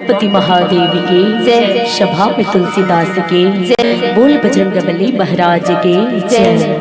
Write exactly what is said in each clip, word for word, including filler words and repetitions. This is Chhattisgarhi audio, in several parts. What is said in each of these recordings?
पति महादेव के जय। सभा में तुलसीदास के जय। बोल बजरंग बली महाराज के जय। जय।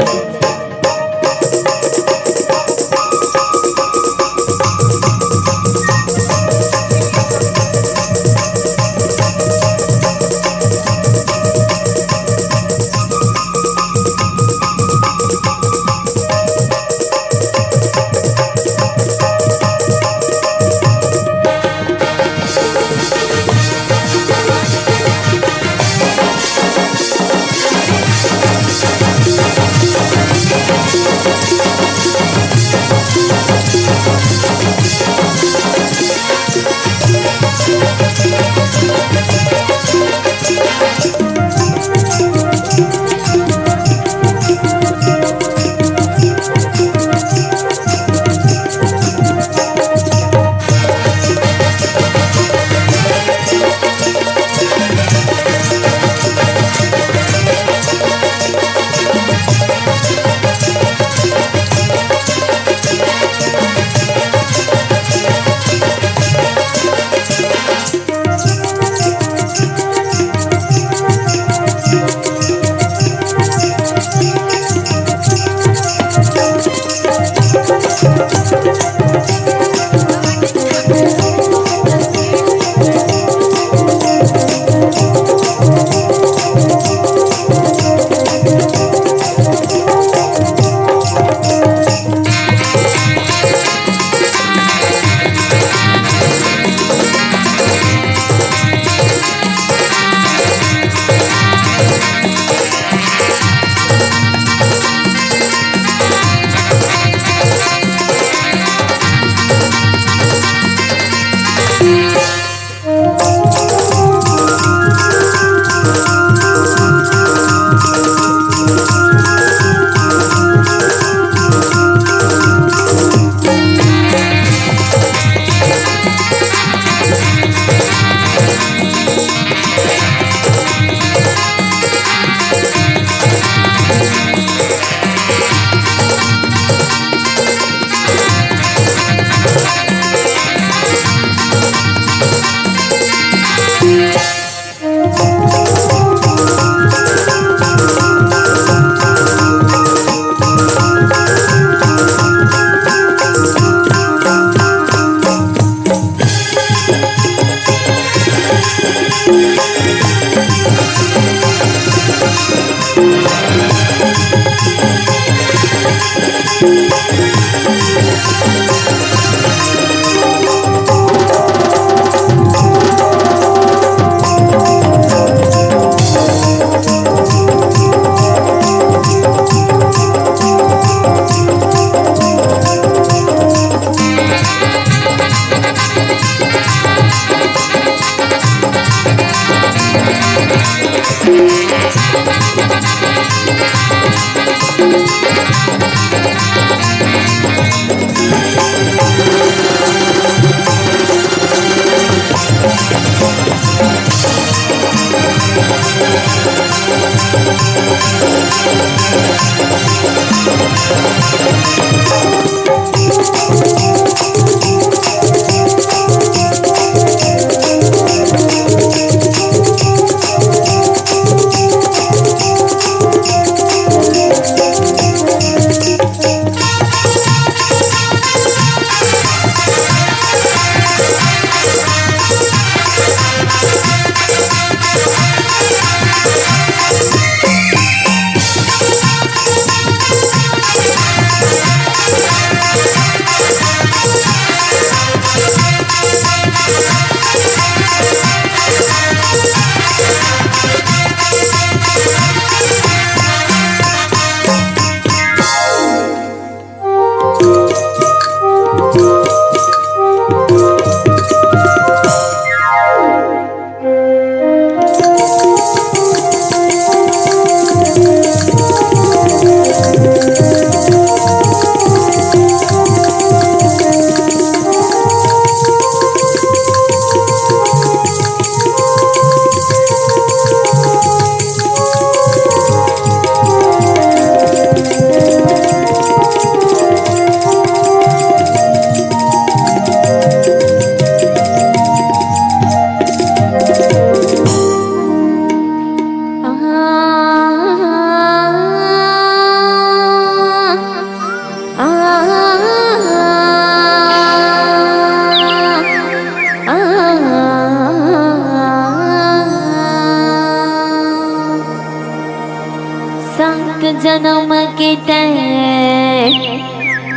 के तैं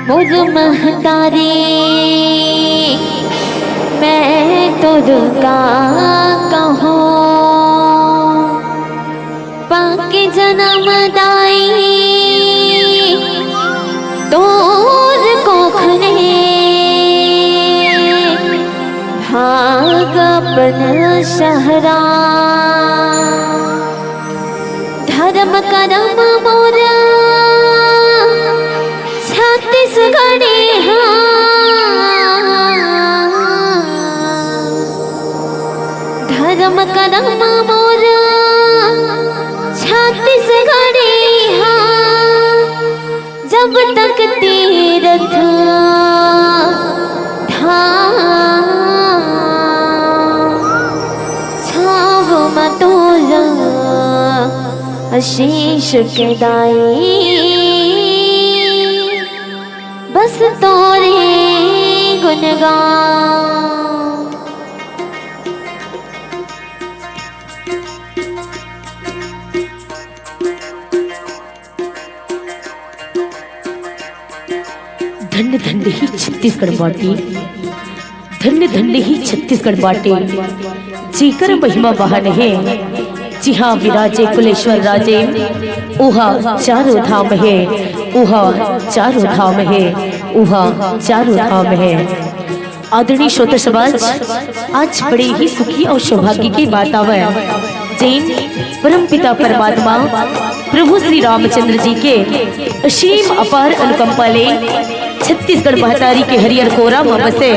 मोर महतारी, मैं तोर का कहूँ। पाके जनम दाई तोर कोख ले, भाग अपन सहरा। धरम करम मोर छत्तीसगढ़ी हा, धरम करम मोर छत्तीसगढ़ी हा। जब तक तीरथ धाम छाँव म तोला आशीष के दाई, बस तोरे गुण गाऊं। धन्य धन्य ही छत्तीसगढ़ बाटे, धन्य धन्य ही छत्तीसगढ़ बाटे, जेकर महिमा महान हे। जिहाँ विराजे कुलेश्वर राजे, उहाँ चारों धाम हे, उहाँ चारों धाम हे, उहाँ चारों धाम हे। आदरणीय श्रोता समाज, आज बड़े ही सुखी अउ सौभाग्य के बात आवय, जेन परम पिता परमात्मा प्रभु श्री रामचंद्र जी के असीम अपार अनुकंपा ले छत्तीसगढ़ महतारी के हरियर कोरा म बसे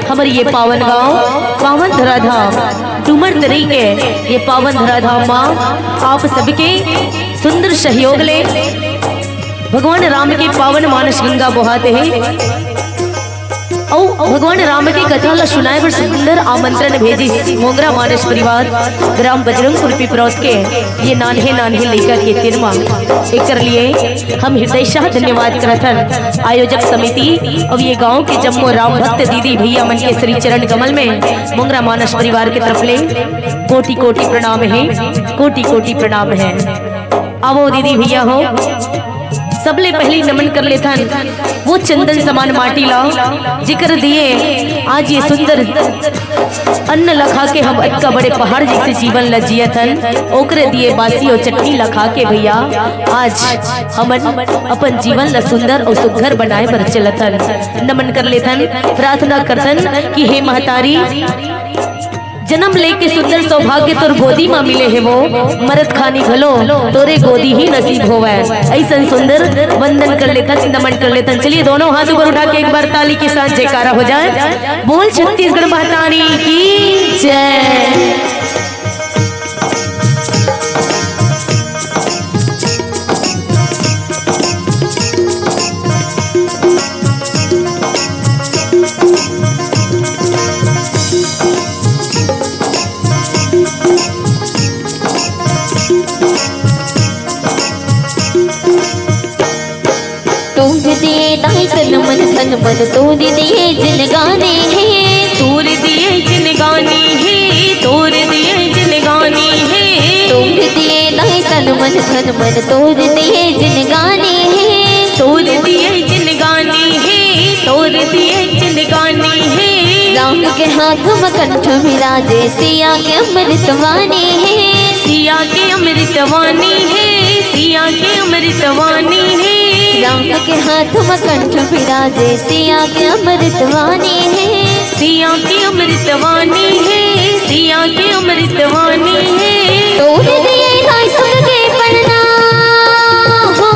हमर ये पावन गांव, पावन धराधाम डूमर तरई के ये पावन धराधाम म आप सबके सुंदर सहयोग ले भगवान राम के पावन मानस गंगा बोहात हे। अउ भगवान राम के कथा ला सुनाए बर सुंदर आमंत्रण भेजिस मोंगरा मानस परिवार, ग्राम बजरंगपुर पिपरौत के ये नान्हे नान्हे लइका के तिरमा। एकर लिए हम हृदय सह धन्यवाद करत हन आयोजक समिति अउ ये गांव के जम्मो राम भक्त दीदी भैया मन के श्री चरण कमल में मोंगरा मानस परिवार के तरफ ले कोटि कोटि प्रणाम हे, कोटि कोटि प्रणाम हे। आवो दीदी भैया हो, सबले पहली नमन कर लेथन वो चंदन समान माटी ला, जेकर दिए आज ये सुंदर अन्न ला खा के हम अतका बड़े पहाड़ जैसे जीवन ला जियत हन, ओकरे दिए बासी अउ चटनी ला खा के भैया आज हमन अपन जीवन ला सुंदर अउ सुघर बनाए बर चलत हन। नमन कर लेथन, प्रार्थना करथन कि हे महतारी, जन्म लेके सुंदर सौभाग्य तोर गोदी म मिले हे वो, मरत खानी घलो तोरे गोदी ही नसीब होवय। अइसन सुंदर वंदन कर लेथन, नमन कर लेथन। चलिए दोनों हाथ ऊपर उठा के एक बार ताली के साथ जयकारा हो जाए। बोल छत्तीसगढ़ महतारी की जय। तोर दिए दाई तन मन धन मन, तोर दिए जिनगानी हे। तोर दिए जिनगानी हे, तोर दिए जिनगानी हे। तोर दिए दाई तन मन धन मन, तोर दिए जिनगानी हे। तोर दिए जिनगानी हे, तोर दिए जिनगानी हे। राम के हाथ म कंठ विराजे, सिया के अमृतवाणी हे। सिया के अमृतवाणी हे, सिया के अमृतवाणी हे। राम के हाथ म कंठ विराजे, सिया के अमृतवाणी हे। सिया के अमृतवाणी हे, सिया के अमृतवाणी हे। तोर दिए दाई सुख के पलना हो,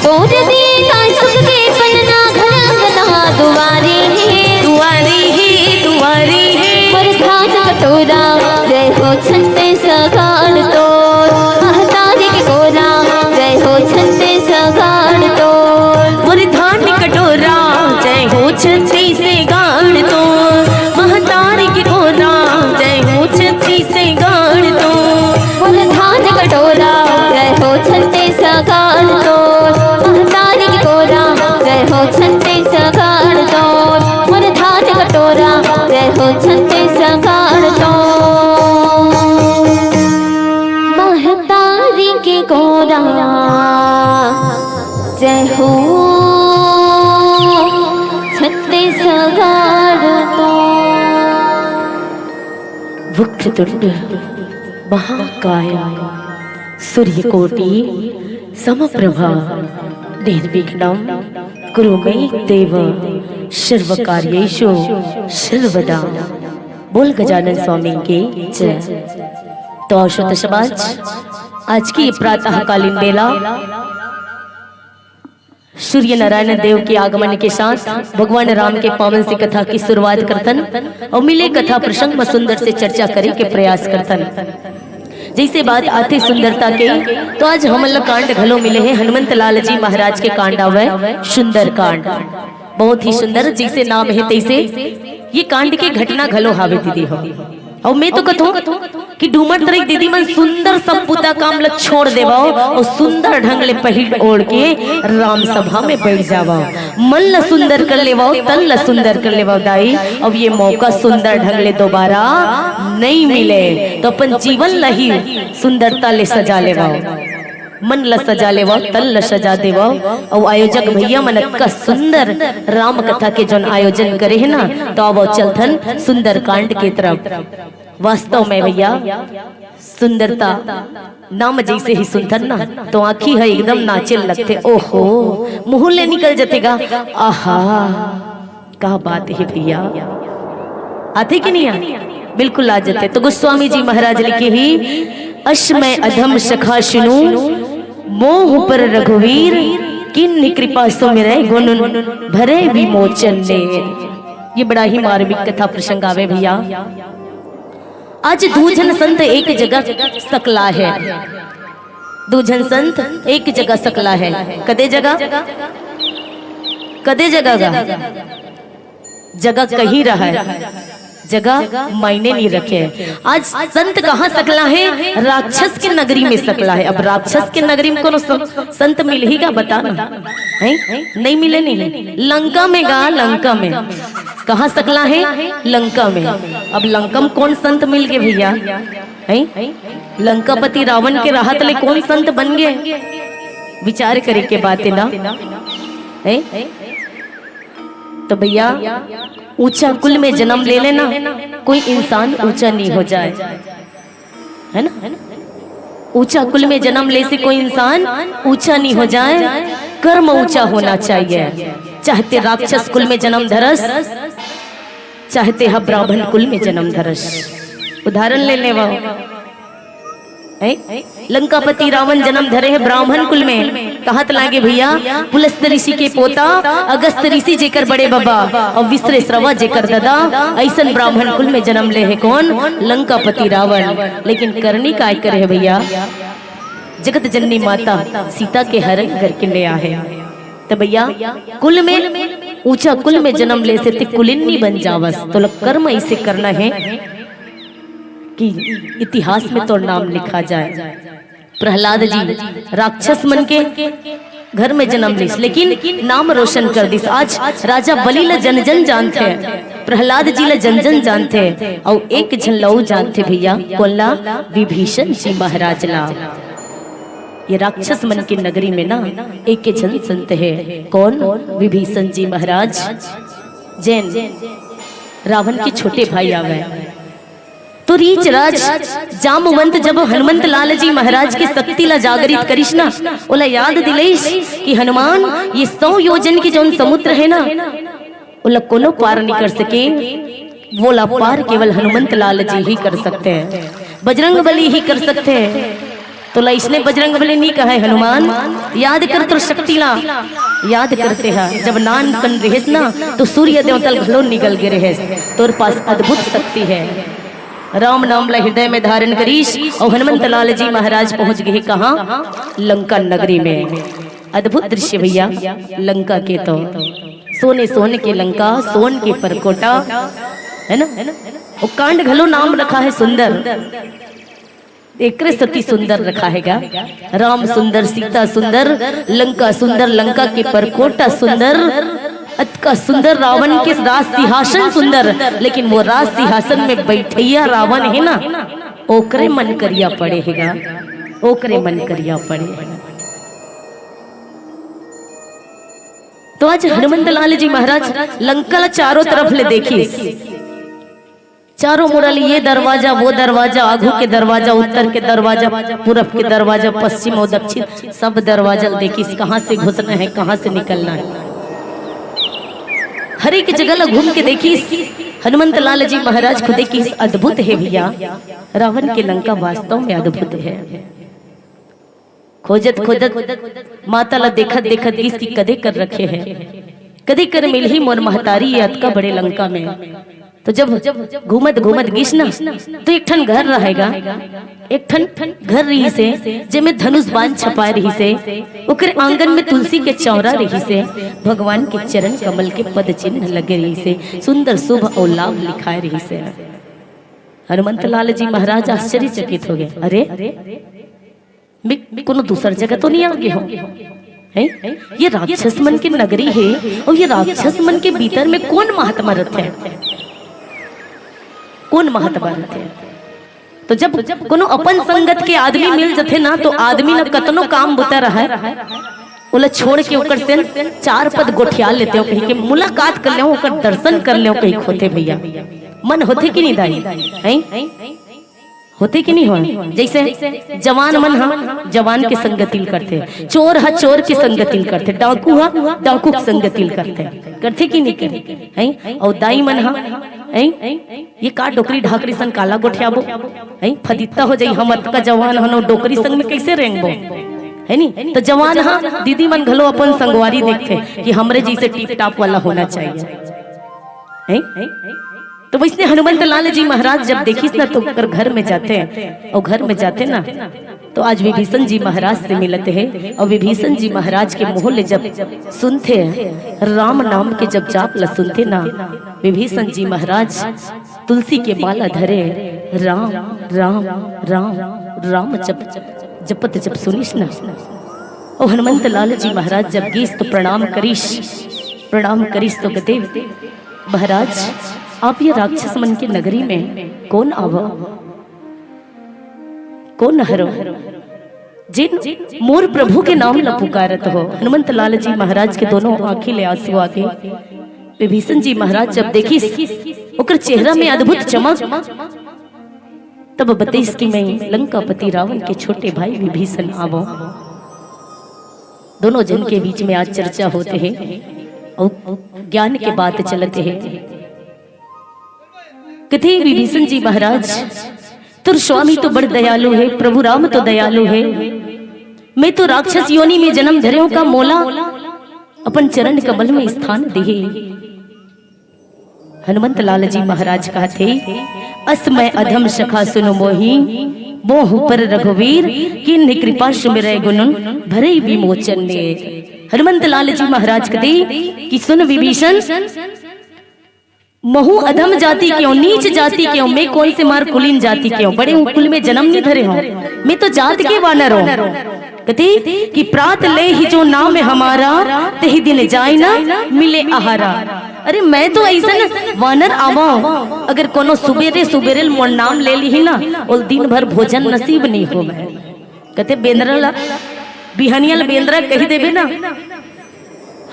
तोर दिए दाई सुख के पलना, घर अंगना दुआरे हे। दुआरे हे, दुआरे हे। मोर धान कटोरा, जय हो छत्तीसगढ़ तोर। महतारी के कोरा, जय हो छत्तीसगढ़ तोर। मोर धान कटोरा, जय हो छत्तीसगढ़ तोर। महतारी के कोरा, जय हो छत्तीसगढ़ तोर। मोर धान कटोरा, जय हो छत्तीसगढ़ तोर। महतारी के कोरा, जय हो छत्तीसगढ़ तोर। मोर धान कटोरा, जय हो छत्तीसगढ़ तोर। महतारी के कोरा, वक्रतुंड महाकाय सूर्यकोटि समप्रभा निर्विघ्नं कुरु मे देव सर्वकार्येषु सर्वदा। बोल गजानन स्वामी की जय। तो आओ श्रोता समाज, आज की प्रातःकालीन बेला सूर्य नारायण देव के आगमन के साथ भगवान राम के पावन से कथा की शुरुआत करथन अउ मिले कथा प्रसंग म सुंदर से चर्चा करे के प्रयास करथन। जइसे बात आथे सुंदरता के, तो आज हमन ला कांड घलो मिले हे, हनुमंत लाल जी महाराज के कांड आवय सुंदर कांड। बहुत ही सुंदर, जइसे नाम हे तइसे ये कांड के घटना घलो हावे दीदी हो। अउ मैं तो कथों कि डूमर तरई दीदी मन सुंदर सब बुता काम ल छोड़ देवव अउ सुंदर ढंग ले पहिर ओढ़ के राम सभा में बैठ जावव। मन ल सुंदर कर लेवव, तन ल सुंदर कर लेवव दाई। अब ये मौका सुंदर ढंग ले दोबारा नहीं मिले, तो अपन जीवन ल ही सुंदरता ले सजा लेवव। मन ल सजा लेवव, तन ल सजा देवव। अउ आयोजक भैया मन अतका सुंदर राम कथा के जोन आयोजन करे हे ना, तो आवव चलथन सुंदरकांड के तरफ। वास्तव में भैया, सुंदरता नाम जइसे ही सुनथन ना, तो आँखी ह एकदम नाचे लगथे। ओहो, मुँह ले निकल जथे गा, आहा, का बात हे भैया। आथे कि नहीं आ? बिल्कुल आ जाथे। तो गोस्वामी जी महाराज लिखे ही, "अस मैं अधम सखा सुनु, मोह पर रघुवीर, कीन्ह कृपा सुमिरै गुन भरे विमोचन ने।" ये बड़ा ही मार्मिक कथा प्रसंग आवे भैया। आज दू झन संत एक जगह सकला हे, दू झन संत एक जगह सकला हे। कदे जगह, कदे जगह गा? जगह कहीं रहय, जगह मायने नहीं रखे। आज संत कहाँ सकला हे? राक्षस के नगरी में सकला हे। अब राक्षस के नगरी में कोनो सं-, संत मिलही का, बता ना, हैं? नहीं मिले नहीं। लंका में गा, लंका में। कहाँ सकला हे? लंका में। अब लंका में कोन संत मिल गे भैया, हैं? लंकापति रावण के राहत ले कोन संत बन गे? विचार करे के बात हे ना, हैं? तो भैया, ऊंचा कुल में जन्म ले लेना, कोई इंसान ऊंचा नहीं हो जाए, है ना? ऊंचा कुल में जन्म ले से कोई इंसान ऊंचा नहीं हो जाए। कर्म ऊंचा होना चाहिए। चाहे ते राक्षस कुल में जन्म धरस, चाहे ते हा ब्राह्मण कुल में जन्म धरस। उदाहरण ले लेवा, हैं? लंकापति रावण जन्म धरे हे ब्राह्मण कुल में। कहत लागे भैया, पुलस्त ऋषि के पोता, अगस्त ऋषि जेकर बड़े बाबा, अउ विश्रेश्रवा जेकर ददा, अइसन ब्राह्मण कुल में जन्म ले हे कोन? लंकापति रावण। लेकिन करनी काय करे हे भैया? जगत जननी माता सीता के हरण करके ले आहे। त भैया, कुल में, ऊंचा कुल में जन्म ले से ते कुलीन नी बन जावस, तोला कर्म अइसे करना हे कि इतिहास में तोर नाम लिखा जाए। प्रहलाद जी राक्षस मन के घर में जन्म लिस, लेकिन नाम रोशन कर दिस। आज राजा बलि ला जन जन जानथे, प्रहलाद जी ला जन जन जानथे, अउ एक झन ला अउ जानथे भैया, कोन ला? विभीषण जी महाराज ला। ये राक्षस मन के नगरी में ना एक झन संत हे, कोन? विभीषण जी महाराज, जेन रावण के छोटे भाई आवे। तो रीच राज जामवंत जब हनुमंत लाल जी महाराज के शक्ति ला जागृत करिस ना, ओला याद दिलइस कि हनुमान, ये सौ योजन के जौन समुद्र हे ना, ओला कोनो पार नहीं कर सके, वोला पार केवल हनुमंत लाल जी ही कर सकथे, बजरंग बली ही कर सकथे। तोला इसने बजरंग बली नहीं कहे हनुमान, याद कर तोर शक्ति ला, याद करते हा जब नान कन रहेस ना, तो सूर्य देवता घलो निकल गे रहेस। तोर पास अद्भुत शक्ति हे। राम नाम ला हृदय में धारण करीस अउ हनुमंत लाल जी महाराज पहुंच गे कहाँ? लंका नगरी में। अद्भुत दृश्य भैया, लंका के तो सोने सोने के लंका, सोन के परकोटा, है ना? वो कांड घलो नाम रखा है सुंदर, एकरे सती सुंदर रखा है गा। राम सुंदर, सीता सुंदर, लंका सुंदर, लंका के परकोटा सुंदर, अतका सुंदर रावण के राज सिंहासन सुंदर, लेकिन वो राज सिंहासन में बैठैया रावण है ना, ओकरे मन करिया पड़े है गा, ओकरे मन करिया पड़े है। तो आज हनुमंत लाल जी महाराज लंका ला चारों तरफ ले देखिस, चारों मुड़ा ले ये दरवाजा, वो दरवाजा, आगू के दरवाजा, उत्तर के दरवाजा, पूरब के दरवाजा, पश्चिम अउ दक्षिण, सब दरवाजा ल देखिस, कहाँ से घुसना है, कहाँ से निकलना है। हर एक जगह ला घूम के देखिस हनुमंत लाल जी महाराज खुदे कि अद्भुत है भैया, रावण के लंका वास्तव में अद्भुत है। खोजत खोजत, माता ला देखत देखत गिस कि कदे कर रखे है, कदे कर मिलही मोर महतारी ये अतका बड़े लंका में। तो जब घूमत घूमत गिस ना, तो एक ठन घर रहेगा, एक ठन घर रहिसे, जेमे धनुष बाण छपाए रहिसे, ओकर आंगन में तुलसी के चौरा रहिसे, भगवान के चरण कमल के पद चिन्ह लगे रहिसे, सुंदर शुभ अउ लाभ लिखाए रहिसे। हनुमंत लाल जी महाराज आश्चर्यचकित हो गए, अरे, मैं कोनो दूसर जगह तो नहीं आ गए हो, हैं? ये राक्षस मन के नगरी है, अउ ये राक्षस मन के भीतर में कौन महात्मा रथे? कौन महात्मा रथे? तो जब कोनो अपन संगत के आदमी मिल जथे ना, तो आदमी ला कतनो काम बुता रहे, ओला छोड़ के ओकर से चार पद गोठिया लेते हो, कहीं के मुलाकात कर ले, ओकर दर्शन कर ले, कहीं होथे भैया, मन होथे कि नहीं दाई? हैं? होथे कि नहीं हो? जैसे जवान मन हा जवान के संगति ल करथे, चोर हा चोर के संगति ल करथे, डाकू हा डाकू के संगति ल करथे, करथे कि नहीं करे? हैं? अउ दाई मन हा, हैं? ये का डोकरी ढाकरी सन काला गोठियाबो? हैं? फदित्ता हो जाई, हम अतका जवान हन, डोकरी संग में कैसे रेंगबो? है नी? तो जवान हा दीदी मन घलो अपन संगवारी देखथे कि हमरे जैसे टिप टाप वाला होना चाहिए, हैं? तो वैसने हनुमंत लाल जी महाराज जब देखिस ना, तो ओकर घर में जाथे, अउ घर में जाथे ना, तो आज विभीषण जी महाराज से मिलत हे, अउ विभीषण जी महाराज के मुंह ले जब सुनथे, राम नाम के जब जाप ला सुनथे ना, विभीषण जी महाराज तुलसी के माला धरे, राम, राम, राम, राम जप, जपत जब सुनिस ना, अउ हनुमंत लाल जी महाराज जब गिस तो प्रणाम करिस, प्रणाम करिस तो कथे, महाराज, आप ये राक्षस मन के नगरी में कौन आवा, कौन हरो, जेन मोर प्रभु के नाम ला पुकारत हो? हनुमंत लाल जी महाराज के दोनों आंखी ले आंसू आ गे। विभीषण जी महाराज जब देखिस ओकर चेहरा में अद्भुत चमक, तब बतइस कि मैं लंकापति रावण के छोटे भाई विभीषण आवो। दोनों जन के बीच में आज चर्चा होत हे अउ ज्ञान के बात चलत हे। कथे विभीषण जी महाराज, तोर स्वामी तो बड़ दयालु हे, प्रभु राम तो दयालु हे। मैं तो राक्षस योनि में जन्म धरे हूं, का मोला अपन चरण कमल में स्थान देहे? हनुमंत लाल जी महाराज कहथे, अस मैं अधम सखा सुनु मोहि, मोहु पर रघुवीर, किन्हि कृपा सुमिरै गुणुन भरै विमोचन ने। हनुमंत लाल जी महाराज कहथे कि सुन विभीषण, महू अधम जाति के हूं, नीच जाति के हूं, मैं कोन से मार कुलीन जाति के हूं, बड़े कुल में जन्म नहीं धरे हूं, मैं तो जात के वानर हूं। कथे कि प्रात लेहि जो नाम हमारा, तेहि दिन जाइ न मिले आहारा। अरे मैं तो अइसन वानर आवा हूं, अगर कोनो सुबेरे सुबेरे मोर नाम ले लिही ना, ओला दिन भर भोजन नसीब नहीं होवे। कथे बेंदरा ला, बिहनिया ल बेंदरा कहि देबे ना,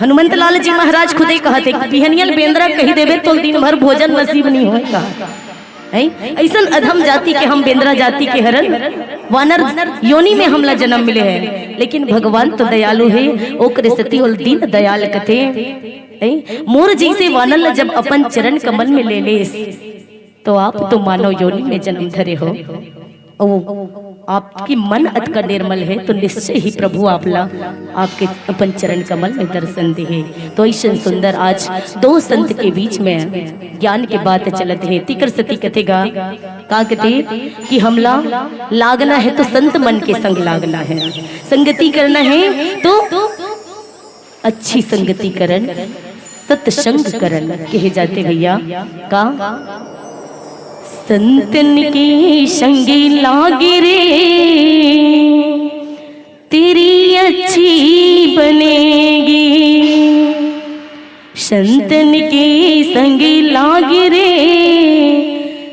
हनुमंत लाल जी महाराज खुदे कहथे कि बिहनिया ल बेंदरा कहि देबे तो दिन भर भोजन नसीब नहीं होय का। हैं? अइसन अधम जाति के हम बेंदरा जाति के हरन, वानर योनि में हमला जन्म मिले हे, लेकिन भगवान तो दयालु हे, ओकरे सेती ओला दीन दयाल कथे। हैं? मोर जइसे वानर ला जब अपन चरण कमल में ले लेस, तो आप तो मानव योनि में जन्म धरे हो। ओ, आपके मन अतका निर्मल हे, तो निश्चय ही प्रभु आपला, आपके अपन चरण कमल में दर्शन देहे। तो अइसन सुंदर आज दो संत के बीच में ज्ञान के बात चलत हे। तिकर सेती कथे गा, का कथे कि हमला लागना हे तो संत मन के संग लागना हे, संगति करना हे तो अच्छी संगति करन, सत्संग करन कहे जाथे भैया। का? संतन के संगी लागे रे, तेरी अच्छी बनेगी। संतन के संगी लागे रे,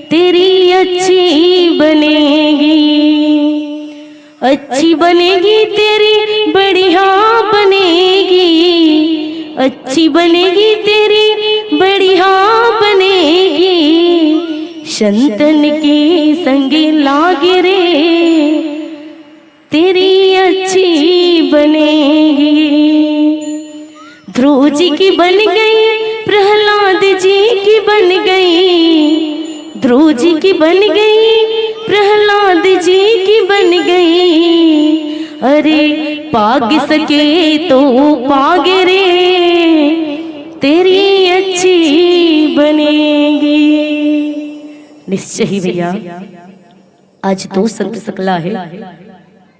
तेरी अच्छी बनेगी। अच्छी बनेगी तेरी, बढ़िया बनेगी। अच्छी बनेगी तेरी, बढ़िया बनेगी। चंदन के संग लागे रे, तेरी अच्छी बनेगी। ध्रुव जी की बन गई, प्रहलाद जी की बन गई, ध्रुव जी की बन गई, प्रहलाद जी की बन गई। अरे, पाग सके तो पाग रे, तेरी अच्छी बनेगी। निश्चय ही भैया, आज दो संत सकला हे।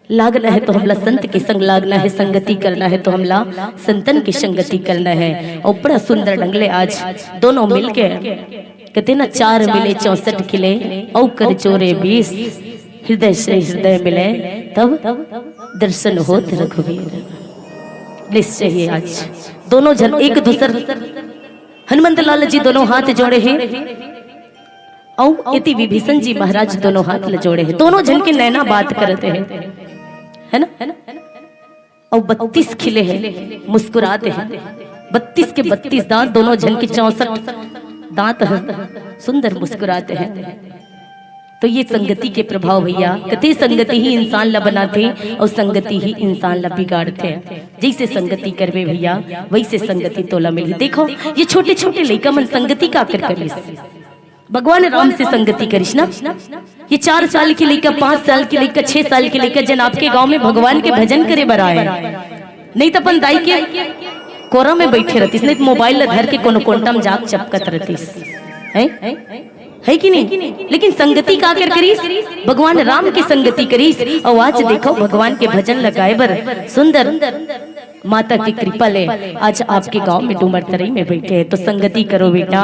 लागना हे तो हमला संत के संग लागना हे, संगति करना हे तो हमला संतन के संगति करना हे। अउ बड़ा सुंदर ढंग ले आज दोनों मिलके कहते ना, चार मिले चौसठ खिले, अउ कर जोरे बीस, हृदय से हृदय मिले तब दर्शन होत रघुवीर। निश्चय ही आज दोनों झन एक दूसर, हनुमंत लाल जी दोनों हाथ जोड़े हे, अउ एती विभीषण जी महाराज दोनों हाथ ल जोड़े हे, दोनों झन के नैना बात करत हे, है ना? अउ बत्तीस खिले हे, मुस्कुरात हे, बत्तीस के बत्तीस दांत, दोनों झन के चौसठ दांत हे, सुंदर मुस्कुरात हे। तो ये संगति के प्रभाव भैया, कथे संगति ही इंसान ला बनाथे अउ संगति ही इंसान ला बिगाड़थे। जैसे संगति करबे भैया, वैसे संगति तोला मिलही। देखो, ये छोटे छोटे लइका मन संगति काकर करिस? भगवान राम से संगति करिस ना। ये चार साल के लइका, पांच साल के लइका, छह साल के लइका जेन आपके गांव में भगवान के भजन करे बर आए, नहीं तो अपन दाई के कोरा में बैठे रहतिस, नहीं तो मोबाइल ला धर के कोनो कोंटा में जाके चपकत रहतिस, है, है कि नहीं? लेकिन संगति काकर करिस? भगवान राम की संगति करिस। अउ आज देखो, भगवान के भजन ला गाए बर सुंदर माता की कृपा ले आज आपके गांव में डूमर तरई में बैठे हैं। तो संगति करो बेटा,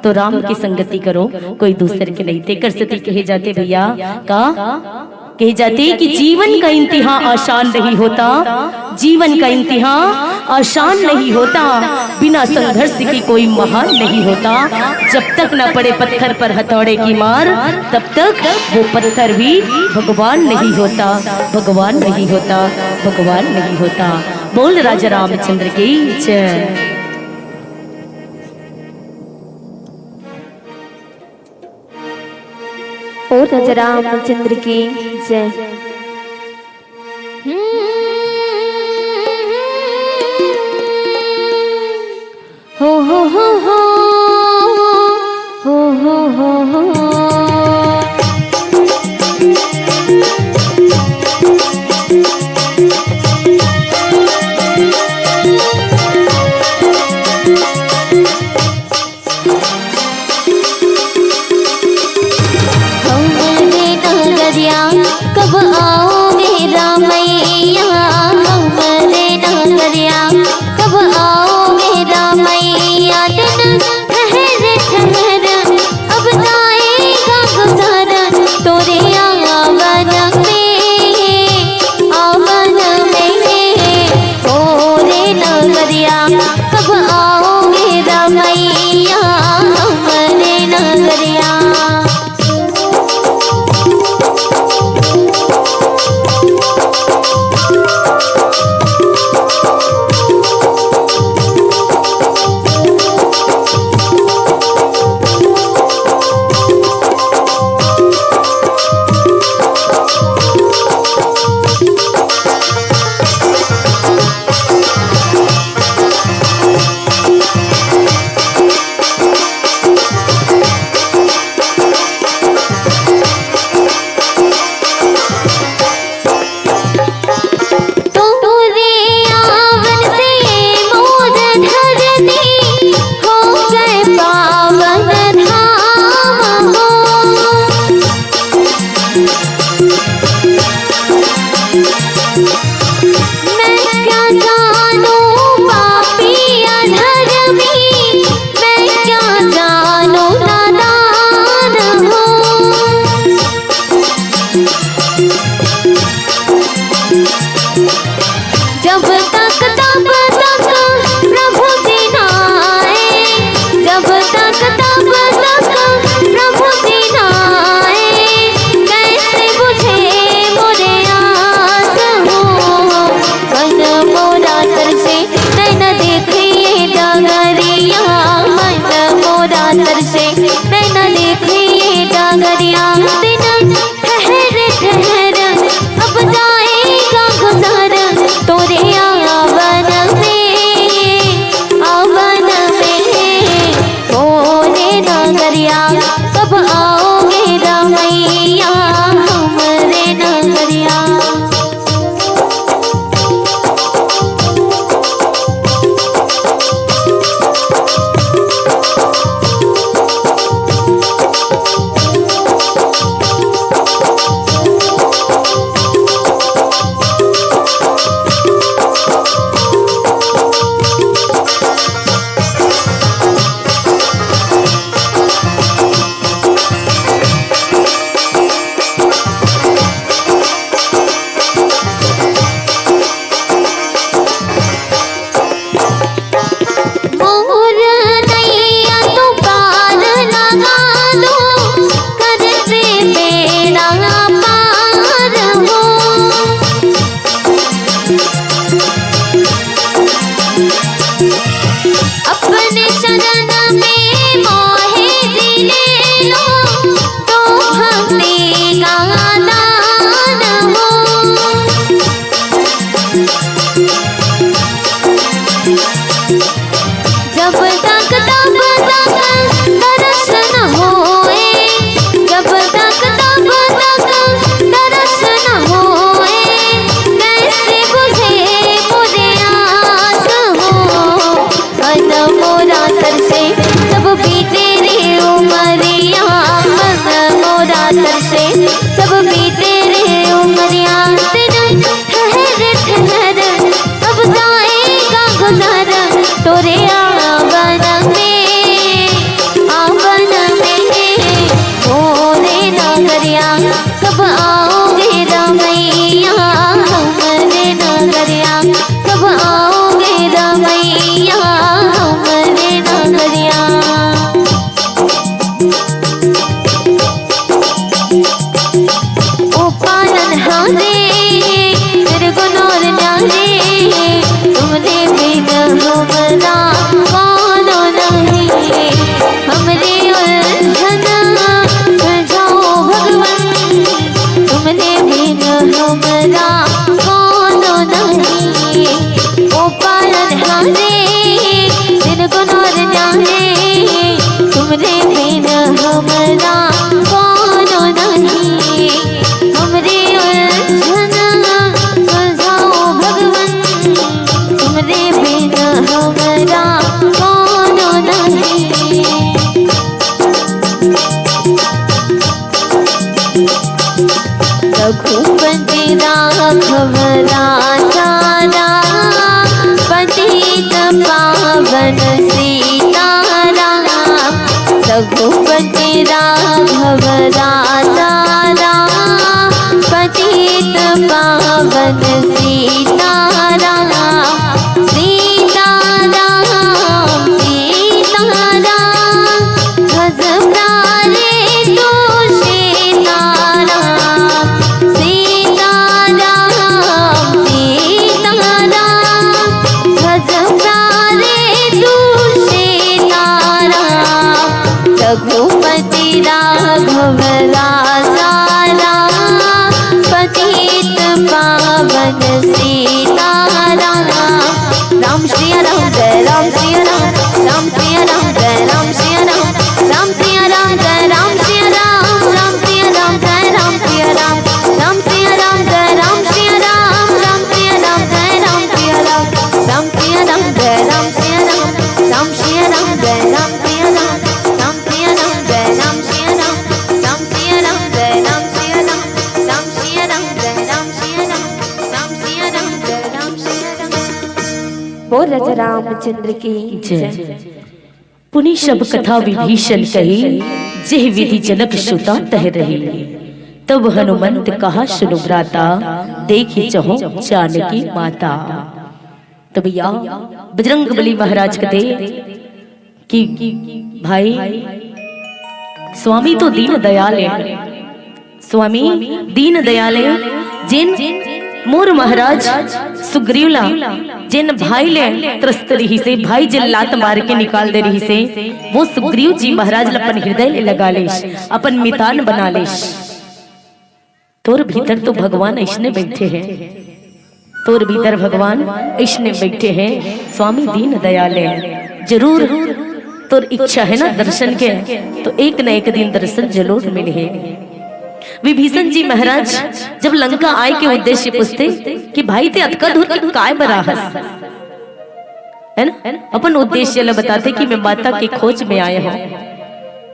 तो राम की संगति करो, कोई दूसरे के नहीं। तेकर सेती कहे जाथे भैया, का कहे जाथे कि जीवन का इम्तिहान आसान नहीं होता, जीवन का इम्तिहान आसान नहीं होता, बिना संघर्ष के कोई महान नहीं होता। जब तक न पड़े पत्थर पर हथौड़े की मार, तब तक वो पत्थर भी भगवान नहीं होता, भगवान नहीं होता, भगवान नहीं होता। बोल राजा रामचंद्र की जय। ओ राजा रामचंद्र की जय। हो हो हो हो, हो हो हो हो। हमरे नगरिया कब आओगे रामैया, हमरे नगरिया कब आओगे रामैया। दिन ठहर ठहर अब जाएगा गुजारा तोरे आवन में, आवन में। ओ रे नगरिया कब आओगे रामैया, हमरे नगरिया। करिया दिन ठहर ठहर, अब जाएगा गुजर तोरे आवन में, आवन में। मोरे नगरिया कब आओगे रमैया, हमरे नगरिया। मोर नैया तू पार लगा दो, कर दे बेड़ा पार हो। अपने शरण में मोहे जी ले लो, तो भक्ति का दान हो। जब तक तब तक दर्शन होए, जब तक तब तक दर्शन होए, कैसे बुझे मोरे आस हो। मन मोरा तरसे, जब बीते रे उमरिया, मन मोरा तरसे, जब बीते रे उमरिया। दिन ठहर ठहर, अब जाएगा गुजर तोरे आवन में, आवन में। मोरे नगरिया कब आओगे रमैया, हमरे नगरिया कब आओगे रमैया, हमरे नगरिया। ओ पालनहारे, निर्गुण और न्यारे, तुमरे बिन हमरा कोनो नहीं। हमरी उलझन सुलझाओ भगवन, तुमरे बिन हमरा कोनो नहीं। ओ पालनहारे, निर्गुण और न्यारे, तुमरे बिन हमरा कोनो नहीं। हमरी उलझन सुलझाओ भगवन, तुमरे बिन हमरा कोनो नहीं। रघुपति राघव राजा राम, पतित पावन सीताराम। रघुपति राघव राजा राम, पतित पावन सीताराम। सीताराम, सीताराम, भज प्यारे तू सीताराम। सीताराम, सीताराम, भज प्यारे तू सीताराम। रघुपति राघव राजा राम, पतित पावन सीताराम। राम सिया राम, जय राम सिया राम, राम सिया राम, जय राम सिया राम, राम सिया राम, जय राम सिया राम, राम सिया राम, जय राम सिया राम, राम सिया राम, जय राम सिया राम, राम सिया राम, जय राम सिया राम, राम सिया राम, जय राम सिया राम, राम सिया राम, जय राम सिया राम, राम सिया राम, जय राम सिया राम, राम सिया राम, जय राम सिया राम, राम सिया राम, जय राम सिया राम, राम सिया राम, जय राम सिया राम। बोल राजा रामचंद्र की जय। पुनि सब कथा विभीषण कही, जेहि विधि जनक सुता तह रही। तब हनुमंत कहा सुनु भ्राता, देखि चहुँ जानकी माता। तो भैया, बजरंग बली महाराज कथे कि भाई, स्वामी तो दीन दयाल है, स्वामी दीन दयाल है, जेन मोर महाराज सुग्रीव ला जेन भाई ले त्रस्त रिहिसे, भाई जेन लात मार के निकाल दे रिहिसे, वो सुग्रीव जी महाराज ल अपन हृदय ले लगा लेस, अपन मितान बना लेस। तोर भीतर तो भगवान अइसने बइठे हे, तोर भीतर भगवान अइसने बइठे हे। स्वामी दीन दयाल हे, जरूर तोर इच्छा हे ना दर्शन के, तो एक न एक दिन दर्शन जरूर मिलही। विभीषण जी महाराज जब लंका आय के उद्देश्य पूछथे कि भाई, ते अतका दूर के काय बर आए हस, हे ना, अपन उद्देश्य ल बताथे कि मैं माता के खोज में आए हंव।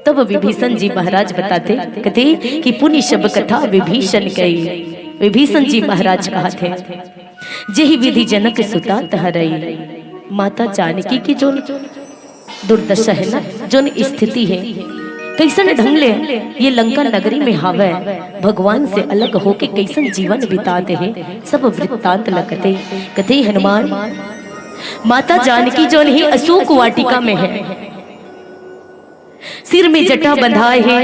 तब विभीषण जी महाराज बताथे, कथे कि पुनि सब कथा विभीषण कही। विभीषण जी महाराज कहथे, जेहि विधि जनक सुता तह रही। माता जानकी के जोन दुर्दशा हे ना, जोन स्थिति हे, कइसन ढंग ले ये लंका नगरी में हावय, भगवान से अलग होके कइसन जीवन बिताथे, सब वृत्तांत ल कथे। कथे हनुमान, माता जानकी जोन हे अशोक वाटिका में हे, सिर में जटा बंधाए हे,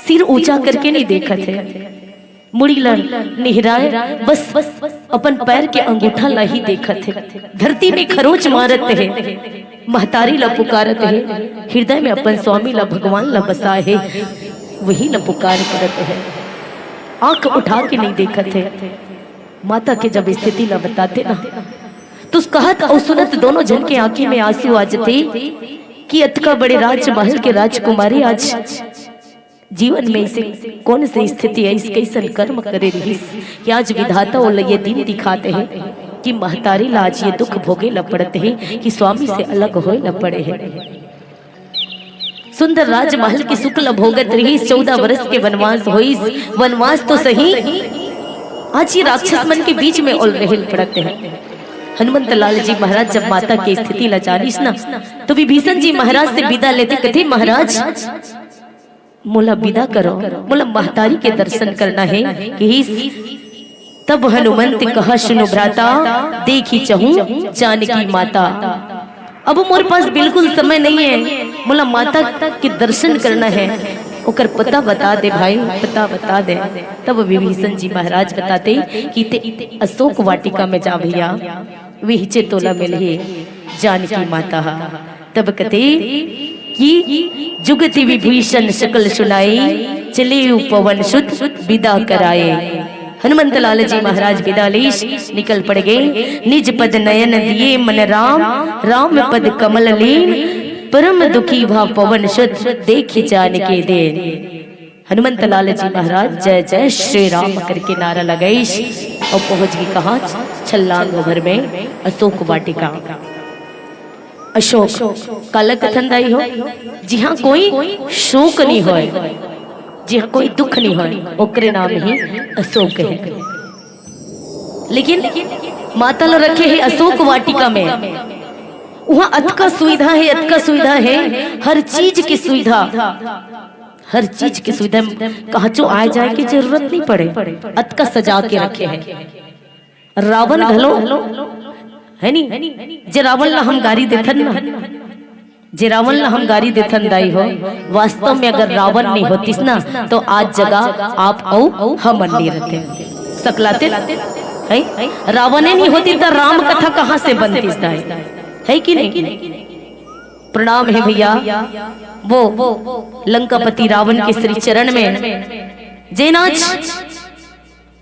सिर ऊंचा करके नहीं देखत हे, मुड़ी ला निहराए, बस अपन पैर के अंगूठा ला ही देखत हे, धरती में खरोच मारत हे, महतारी ला पुकारत हे, हृदय में अपन स्वामी ला, भगवान ला बसाए हे, वही ला पुकार करत हे, आंख उठा के नहीं देखत हे। माता के जब स्थिति ला बताथे ना, तो कहत अउ सुनत दोनों झन के आंखी में आंसू आ जथे कि अतका बड़े राजमहल के राजकुमारी आज जीवन में अइसे कौन से स्थिति हे, अइसे कइसन कर्म करे रिहिस कि आज विधाता ओला ये दिन दिखात हे कि महतारी ला आज ये दुख भोगे ला पड़त हे कि स्वामी से अलग होए ला पड़े हे। सुंदर राजमहल के सुख ला भोगत रिहिस, चौदह वर्ष के वनवास होइस, वनवास तो सही, आज ये राक्षस मन के बीच में ओला रहे ला पड़त हे। हनुमंत लाल जी महाराज जब माता के स्थिति ला जानिस ना, तो विभीषण जी महाराज से विदा लेथे, कथे, महाराज, मोला विदा करो, मोला महतारी के दर्शन करना हे। कहिस, तब हनुमंत कहा सुनु भ्राता, देखि चहूं जानकी माता। अब मोर पास बिल्कुल समय नहीं हे, मोला माता के दर्शन करना हे, ओकर पता बता दे भाई, पता बता दे। तब विभीषण जी महाराज बताथे कि ते अशोक वाटिका में जा भैया, विहिचे तोला मिलही जानकी माता हा। तब कथे कि जुगति विभीषण सकल सुनाई, चले पवन सुत विदा कराए। हनुमंत लाल जी महाराज विदा लीस निकल पड़ गए। निज पद नयन दिए मन राम, राम पद कमल लीन, परम दुखी भा पवन सुत देखि जानकी दीन। हनुमंत लाल जी महाराज जय जय श्री राम करके नारा लगाइस अउ पहुंच गए कहां? छलांग भर में अशोक वाटिका। अशोक काला कथन दाई हो, जिहां कोई शोक नहीं होए, जिहां कोई दुख नहीं होए, ओकरे नाम ही अशोक हे। लेकिन माता ला रखे हे अशोक वाटिका में, उहां अतका सुविधा हे, अतका सुविधा हे, हर चीज की सुविधा, हर चीज की सुविधा। कहांचो आए जाए की जरूरत नहीं पड़े, अतका सजा के रखे हे। रावण घलो, हे नी, जे रावण ला हम गारी देथन ना, जे रावण ला हम गारी देथन दाई हो, वास्तव में अगर रावण नहीं होतिस ना, तो आज जगह आप अउ हमन नहीं रहते। सकलाते, हे? रावणे नहीं होती तो राम कथा कहां से बनतिस दाई? हे कि नहीं? प्रणाम हे भैया, वो लंकापति रावण के श्री चरण में जेन आज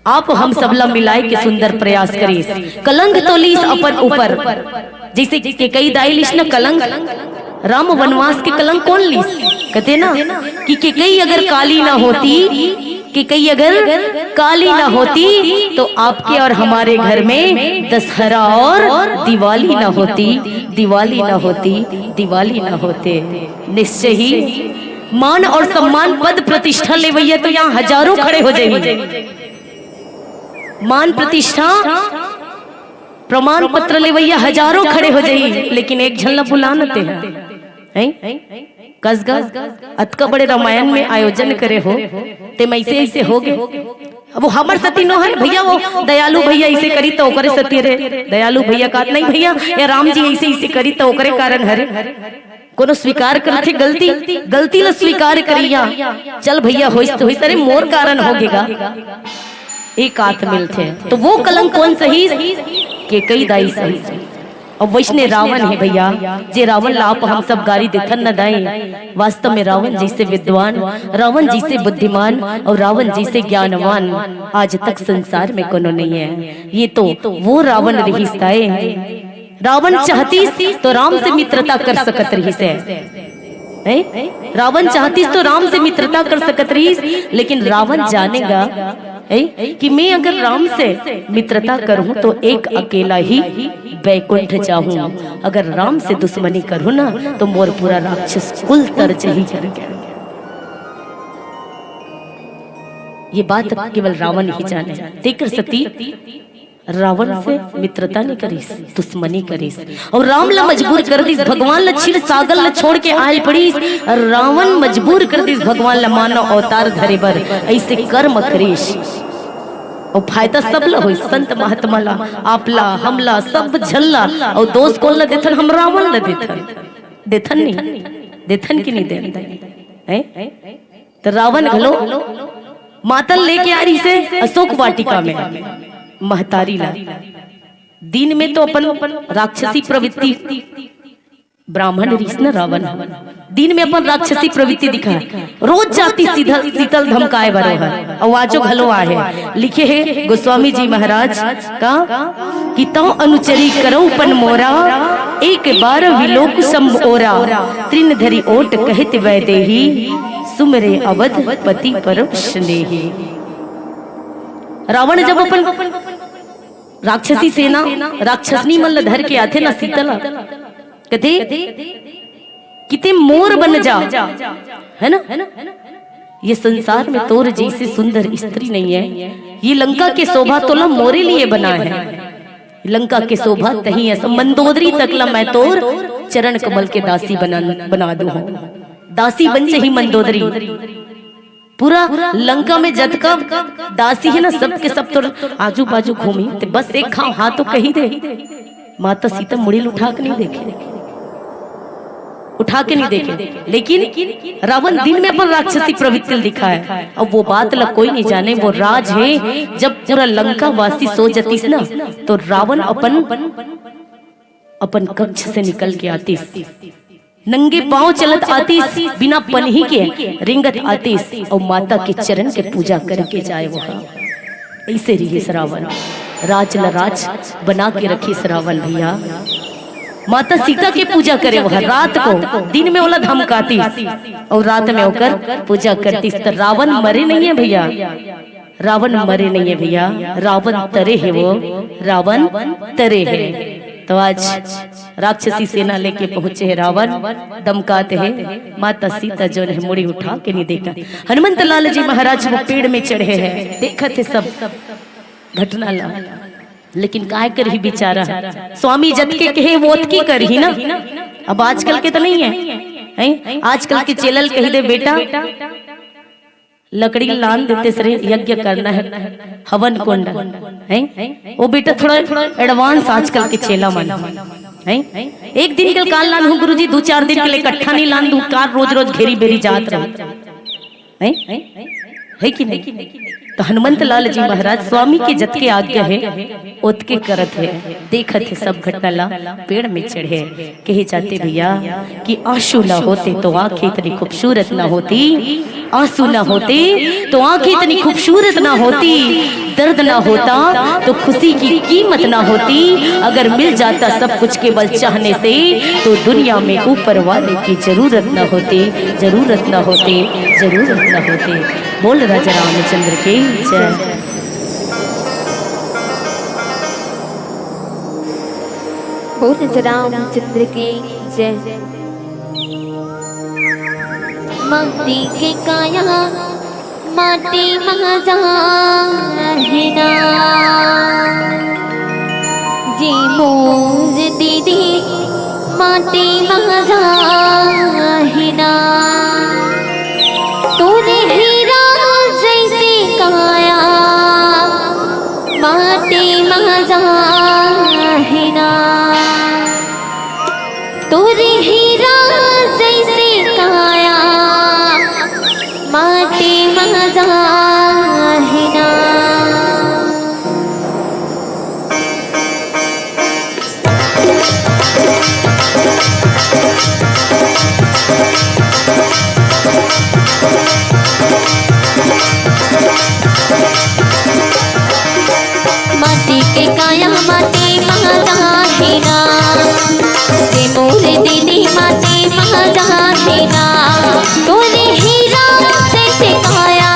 आप हम सबला मिलाए के सुंदर प्रयास करिस। कलंक तो लीस अपन ऊपर, जैसे केकई दाई लीस न कलंक, राम वनवास के कलंक कौन लीस? कथे ना कि केकई अगर काली ना होती, केकई अगर काली ना होती तो आपके और हमारे घर में दशहरा और दिवाली ना होती, दिवाली ना होती, दिवाली ना होते। निश्चय ही मान और सम्मान, पद प्रतिष्ठा लेवैया तो यहां हजारों खड़े हो जाएंगे। मान प्रतिष्ठा, प्रमाण पत्र लेवैया हजारों खड़े हो जाई, लेकिन एक झन ला बुला न ते ह, हैं? कसगा, अतका बड़े रामायण में आयोजन करे हो, ते में ऐसे ऐसे हो गए। अब वो हमर सती नो हरे भैया, वो दयालु भैया ऐसे करी तो ओकरे सती रे, दयालु भैया का नहीं भैया, या राम जी ऐसे ऐसे करी तो ओकरे कारण हरे। कोनो स्वीकार करथे गलती, गलती ला स्वीकार करिया। चल भैया, होइस तो होइस, अरे मोर कारण हो गेगा। एक आत मिलथे तो वो कलंक कौन सही? के कई दाई सही। अब वैसने रावण हे भैया, जे रावण ला आप हम सब गारी देथन न दाई। वास्तव में रावण जैसे विद्वान, रावण जैसे बुद्धिमान और रावण जैसे ज्ञानवान आज तक संसार में कोनो नहीं है। ये तो वो रावण रहिस दाई। रावण चाहतिस तो राम से मित्रता कर सकत रहिस हे। हैं? रावण चाहतिस तो राम से मित्रता कर सकत रहिस, लेकिन रावण जानेगा, हैं, कि मैं अगर राम से मित्रता करूं तो एक अकेला ही बैकुंठ जाहूं, अगर राम से दुश्मनी करूं ना तो मोर पूरा राक्षस कुल तर जही करके। ये बात केवल रावण ही जाने। तेकर सेती रावण से मित्रता नहीं करिस, दुश्मनी करिस। और राम ला मजबूर कर दिस, भगवान ला क्षीर सागर ला छोड़ के आयल पड़िस। और रावण मजबूर कर दिस भगवान ला मानव अवतार धरे बर, ऐसे कर्म करिस। और फायदा सब ला होइस, संत महात्मा ला, आप ला, हम ला, सब झन ला। और दोष कोन ला देथन? हम रावण ला देथन। देथन नहीं, देथन कि नहीं देथन? हैं? तो रावण घलो मातल लेके आ रहिस हे अशोक वाटिका में, महतारी ला। दिन में तो अपन राक्षसी प्रवृत्ति, ब्राह्मण रहिस न रावण, दिन में अपन राक्षसी प्रवृत्ति दिखाय, रोज जातिस शीतल, शीतल धमकाय बर ओहर। अउ आजो घलो आहे, लिखे हे गोस्वामी जी महाराज का कि तव अनुचरी करउ पन मोरा, एक बार विलोक सम ओरा। तृण धरि ओट कहित वैदेही, सुमिरे अवध पति परम स्नेही। रावण जब अपन राक्षसी सेना, राक्षसनी मन ल धर के आथे ना सीता ल, कथे कि ते मोर बन जा, है ना? ये संसार में तोर जैसी सुंदर स्त्री नहीं है। ये लंका के शोभा तोला मोरे लिए बना है। लंका के शोभा तही है, सब मंदोदरी तक ला मैं तोर चरण कमल के दासी बना, बना दूं हूँ। दासी बन जही मंदोदरी। पूरा लंका में जतका दासी है ना, सबके सब तोर आजू बाजू घूमी, ते बस एक घाव हाँ तो कही दे। माता सीता मुड़ी ल उठा के नहीं देखे, उठा के नहीं देखे। लेकिन रावण दिन में अपन राक्षसी प्रवृत्ति ल दिखाय। अब वो बात ला कोई नहीं जाने, वो राज है। जब पूरा लंका वासी सो जतिस ना, तो रावण अपन, अपन कक्ष से निकल के आतिस, नंगे पांव चलत आतिस, बिना पनही के रेंगत आतिस, अउ माता के चरण के पूजा करके जाय। वो ऐसे रहिस रावण, राज ल राज बना के रखिस रावण भैया। माता सीता के पूजा करे वो रात को, दिन में ओला धमकातिस अउ रात में ओकर पूजा करतिस। त रावण मरे नहीं है भैया, रावण मरे नहीं है भैया, रावण तरे है वो, रावण तरे है। तो आज राक्षसी सेना लेके पहुंचे है रावण, धमकात है, माता सीता जो है मुड़ी उठा के नहीं देखा। हनुमंत लाल जी महाराज वो पेड़ में चढ़े हैं, देखत है सब घटना ला, लेकिन काय करही बेचारा, स्वामी जतके कहे वो ओतकी करही ना। अब आजकल के तो नहीं है, हैं? आजकल के चेला ल कही दे, बेटा लकड़ी लान देते सरे, यज्ञ करना है, हवन कुंड, हैं? वो बेटा थोड़ा एडवांस आजकल के चेला मन, हैं? एक दिन के काल लान हूँ गुरुजी, दू चार दिन के लिए इकट्ठा नहीं लान दूं, कार रोज रोज घेरी बेरी जात रहे, हैं? है कि नहीं? तो हनुमंत लाल जी महाराज स्वामी के जतके आज्ञा है, ओतके करत है, देखत है सब घटना ला, पेड़ में चढ़े। कहे जाते भैया कि आंसू ना होते तो आंखें इतनी खूबसूरत ना होती, आंसू ना होते तो आंखें इतनी खूबसूरत ना होती, दर्द ना होता तो खुशी की कीमत ना होती। अगर मिल जाता सब कुछ केवल चाहने से, तो दुनिया में ऊपर वाले की जरूरत ना होती, जरूरत ना होती, जरूरत ना होती। बोल राजा रामचंद्र की जय। बोल राजा रामचंद्र की जय। माटी के काया, माटी मह जाहिना। जी मोर दीदी, माटी मह जाहिना। तोरे हीरा जैसे काया, माटी मह जाहिना। तोरे हीरा जैसे काया, माटी मह जाहिना। माटी के काया माटी मा जाहे ना, रे मोर दीदी माटी मा जाहे ना, तोरे हीरा जैसे काया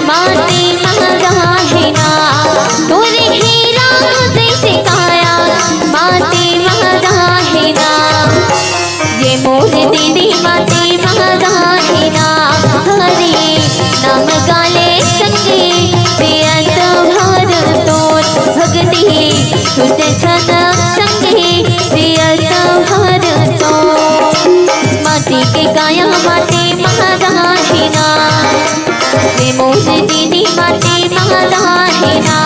माटी मा जाहे ना, तोरे हीरा जैसे काया माटी मा जाहे ना। ये मोर दीदी माटी मा जाहे ना, हरे नाम गाले संगे, जियत भर तोर भगती, छूटे छन संगे, जियत भर तोर। माटी के काया माटी मा जाहे ना, रे मोर दीदी माटी मा जाहे ना,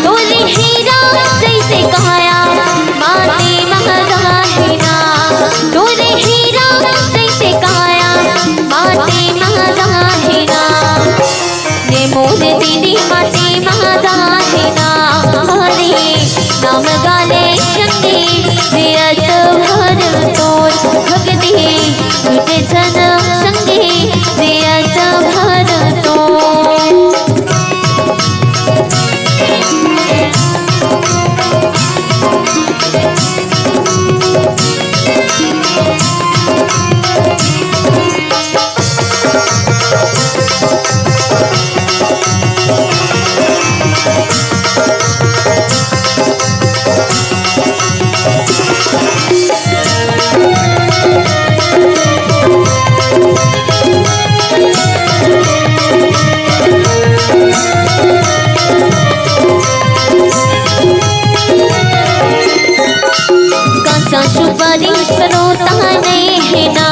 तोरे हीरा जैसे काया माटी मा जाहे ना, तोरे हीरा जैसे काया माटी मा जाहे ना, रे मोर दीदी माटी मा जाहे ना, हरे नाम गाले संगे, जियत भर तोर भगती, छूटे छन संगे, जियत भर तोर। काचा सुपारी सरोता नइ हे ना,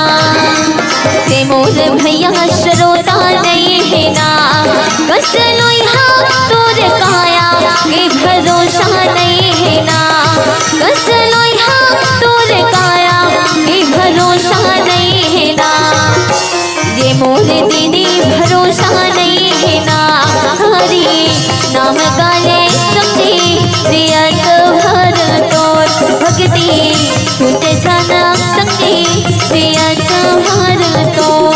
रे मोर भैया सरोता नइ हे ना, कस लोइहा तोर काया के भरोसा नइ हे ना, कस लोइहा तोर काया के भरोसा नइ हे ना। ये मोर दीदी भरोसा नइ हे ना, हरे नाम गाले संगे, जियत भर तोर भगती, छूटे छन संगे, जियत भर तोर।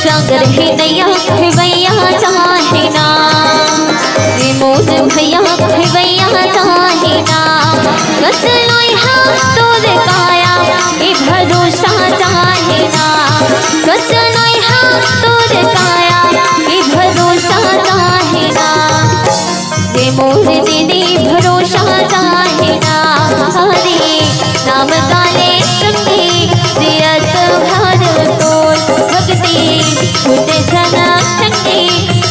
सागर हे नैया खेवैया चाहे ना, रे मोर भैया खेवैया चाहे ना, कस लोइहा तोर काया के भरोसा चाहे ना, कस लोइहा तोर काया के भरोसा चाहे ना। रे मोर दीदी भरोसा चाहे ना, हरे नाम गाले संगे, जियत भर तोर भगती, छूटे छन संगे,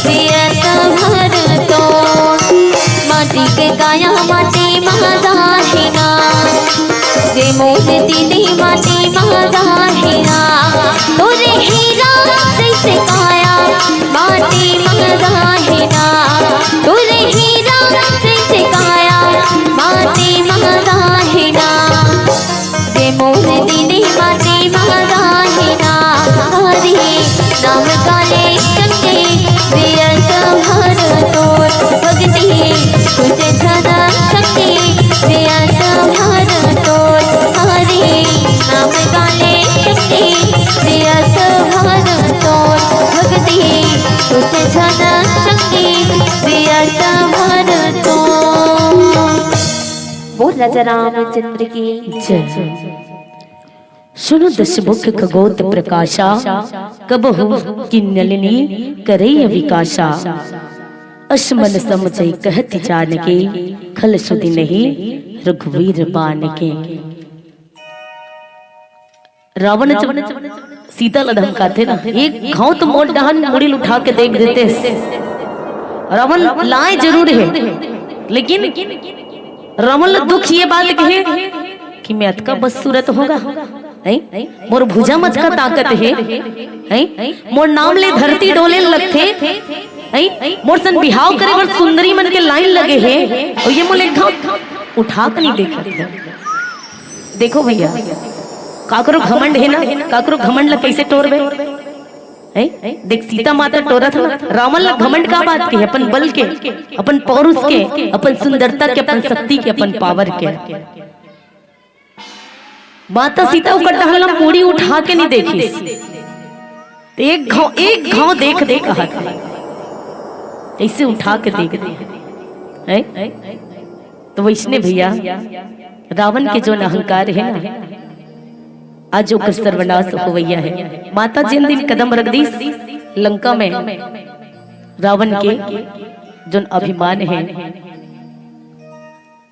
जियत भर तोर। माटी के काया माटी मा जाहे ना, रे मोर दीदी माटी मा जाहे ना, तोरे हीरा जैसे काया माटी मा जाहे ना, तोरे हीरा जैसे काया माटी मा जाहे ना। रे मोर दीदी माटी मा जाहे ना, हरे नाम गाले संगे, जियत भर तोर भगती, छूटे छन संगे, जियत भर तोर, हरे नाम गाले संगे, जियत भर तोर भगती, छूटे छन संगे, जियत भर तोर। बोल राजा रामचंद्र की जय। सुनो दस मुख खगोत प्रकाशा, कबहु की नलिनी करई विकासा। अस मन समझई कहत जान के, खल सुधि नहीं रघुवीर बान के। रावण जब सीता ला धमकाथे ना, एक घांव तो मोर डहन मुड़ी ल उठा के देख देते, रावण लाए जरूर हे, लेकिन रावण ला दुख ये बात के हे कि मैं अतका बदसूरत हों गा, हैं? मोर भुजा म अतका ताकत हे, हैं? मोर नाम ले धरती डोले लगथे, हैं? मोर सन बिहाव करे बर सुंदरी मन के लाइन लगे हे, अउ ये मोला एक घांव उठा के नहीं देखत हे। देखो भैया, काकरो घमंड हे ना, काकरो घमंड ला कैसे टोरबे? हैं? देख, सीता माता टोरत हे ना, रावण ला घमंड का बात के, अपन बल के, अपन पौरुष के, अपन सुंदरता के, अपन शक्ति के, अपन पावर के। माता सीता ओकर डहर ला मुड़ी उठा के नहीं देखिस। एक घांव, एक घांव देख दे कहत हे। ऐसे उठा के देख दे। हैं? तो वैसने भैया, रावण के जोन अहंकार हे ना, आज ओकर सर्वनाश होवइया हे। माता जेन दिन कदम रख दीस लंका में, रावण के जोन अभिमान हे,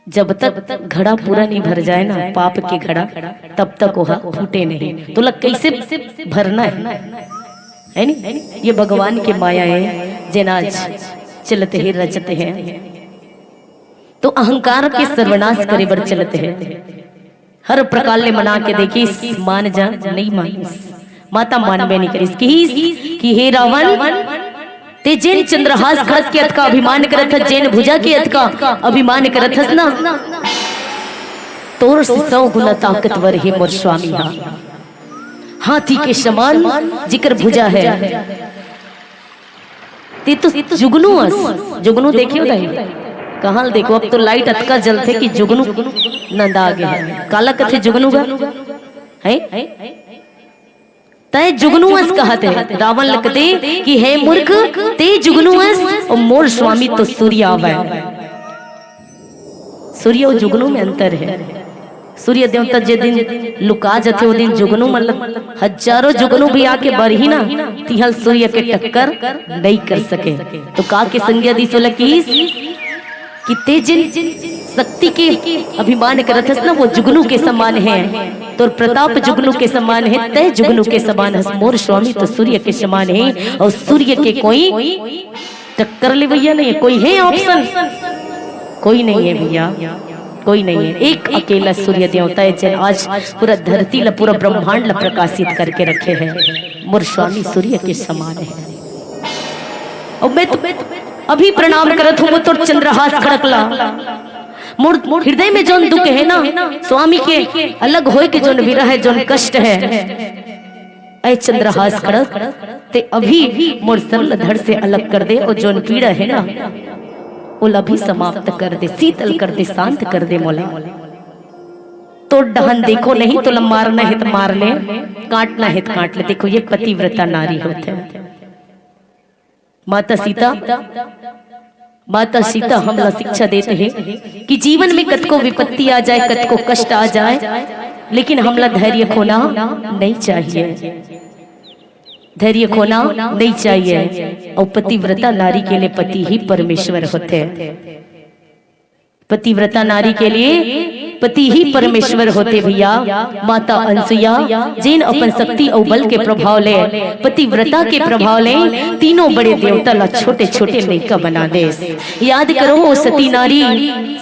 जब तक घड़ा पूरा नहीं भर जाए ना, पाप के घड़ा, तब तक ओहा फूटे नहीं। तोला कैसे भरना हे, है नी? ये भगवान के माया हे, जेन आज चलत हे, रचत हे। तो अहंकार के सर्वनाश करे बर चलत हे। हर प्रकार ले मना के देखिस, मान जा, नहीं मानिस। माता मानबे नहीं करिस। किहिस कि हे रावण, ते जेन चंद्रहास खड़ग के अतका अभिमान करत हस, जेन भुजा के अतका अभिमान करत हस ना, तोर से सौ गुना ताकतवर हे मोर स्वामी हा। हाथी के समान जेकर भुजा हे। ते तो जुगनू अस, जुगनू देखे हो दाई? कहाँ ल देखो, अब तो लाइट अतका जलथे कि जुगनू नंदा गे हे। काला कथे जुगनू गा? हैं? तय जुगनू अस कहत हे, रावण ल कथे कि हे मूर्ख, ते जुगनू अस अउ मोर स्वामी तो सूर्य आवय। सूर्य अउ जुगनू में अंतर हे। सूर्य देवता जे दिन लुका जाथे, ओ दिन जुगनू, मतलब हजारों जुगनू भी आके बरही ना, तिहल सूर्य के टक्कर नहीं कर सके। तो का के संज्ञा दिस ओला किहिस कि ते जेन शक्ति के अभिमान करत हस ना, वो जुगनू के समान हे, तोर प्रताप जुगनू के समान हे, तय जुगनू के समान हस। मोर स्वामी तो सूर्य के समान हे, अउ सूर्य के कोई टक्कर लेवइया नहीं हे, कोई हे ऑप्शन? कोई नहीं हे भैया, कोई नहीं हे। एक अकेला सूर्य देवता हे, जेन आज पूरा धरती ला, पूरा ब्रह्मांड ला प्रकाशित करके रखे हे। मोर स्वामी सूर्य के समान हे। अउ मैं तो अभी प्रणाम करत हूँ, मोर तोर चंद्रहास खड़ग ला। मोर, मोर हृदय में जोन दुख हे ना, स्वामी के अलग होय के जोन विरह हे, जोन कष्ट हे, ऐ चंद्रहास खड़ग, ते अभी मोर सर ल धड़ से अलग कर दे, अउ जोन पीड़ा हे ना, ओला भी समाप्त कर दे, शीतल कर दे, शांत कर दे मोला। तोर डहन देखो नहीं, तोला मारना हे त मार ले, काटना हे त काट ले। देखो, ये पतिव्रता नारी होथे। माता सीता, माता सीता हमला शिक्षा देत हे कि जीवन में कतको विपत्ति आ जाए, कतको कष्ट आ जाए, लेकिन हमला धैर्य खोना नहीं चाहिए, धैर्य खोना नहीं चाहिए। अउ पतिव्रता नारी के लिए पति ही परमेश्वर होथे। पतिव्रता नारी के लिए पति ही परमेश्वर होथे भैया। माता अनसुईया, जेन अपन शक्ति अउ बल के प्रभाव ले, पतिव्रता के प्रभाव ले, तीनों बड़े देवता ला छोटे-छोटे लइका बना देस। याद करो ओ सती नारी,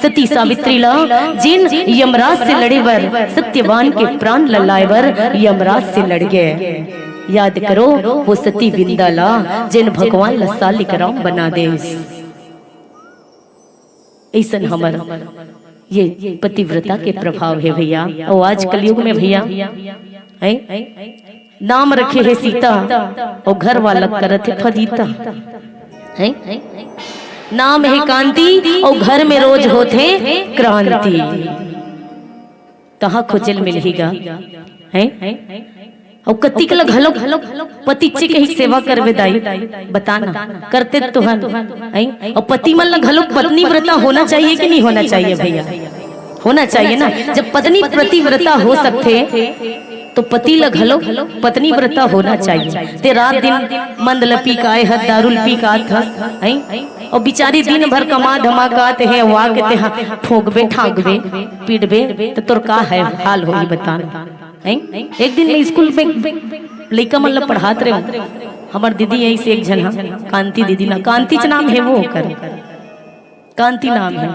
सती सावित्री ला, जेन यमराज से लड़े बर, सत्यवान के प्राण ला लाए बर यमराज से लड़ गे। याद करो वो सती विंदा ला, जेन भगवान ला सालिक राम बना देस। अइसन हमर ये पतिव्रता के प्रभाव हे भैया। अउ आज कलयुग में भैया, हैं, नाम रखे हे सीता अउ घर वाला करत हे फदीता, हैं? नाम हे कांति अउ घर में रोज होथे क्रांति। कहाँ खोजे ल मिलही गा, हैं? अउ कतिक ल घलो पतिच्चे कही सेवा करबे दाई, बता ना, करते तो हन, हैं? अउ पति मन ल घलो पत्नी व्रता होना चाहिए कि नहीं होना चाहिए भैया? होना चाहिए ना। जब पत्नी पतिव्रता हो सकथे, तो पति ल घलो पत्नी व्रता होना चाहिए। ते रात दिन मंद ल पी के आए हस, दारू ल पी के आत हस, हैं? अउ बिचारी दिन भर कमा धमा के आत हे, अउ आके तेहा ठोकबे, ठाकबे, पीटबे, त तोर का हे हाल होही बता ना, हैं? एक दिन मैं स्कूल में लइका मन ल पढ़ात रहेंव, हमर दीदी ऐसे एक झन हा, कांति दीदी ना, कांतिच नाम हे वो ओकर, कांति नाम हे।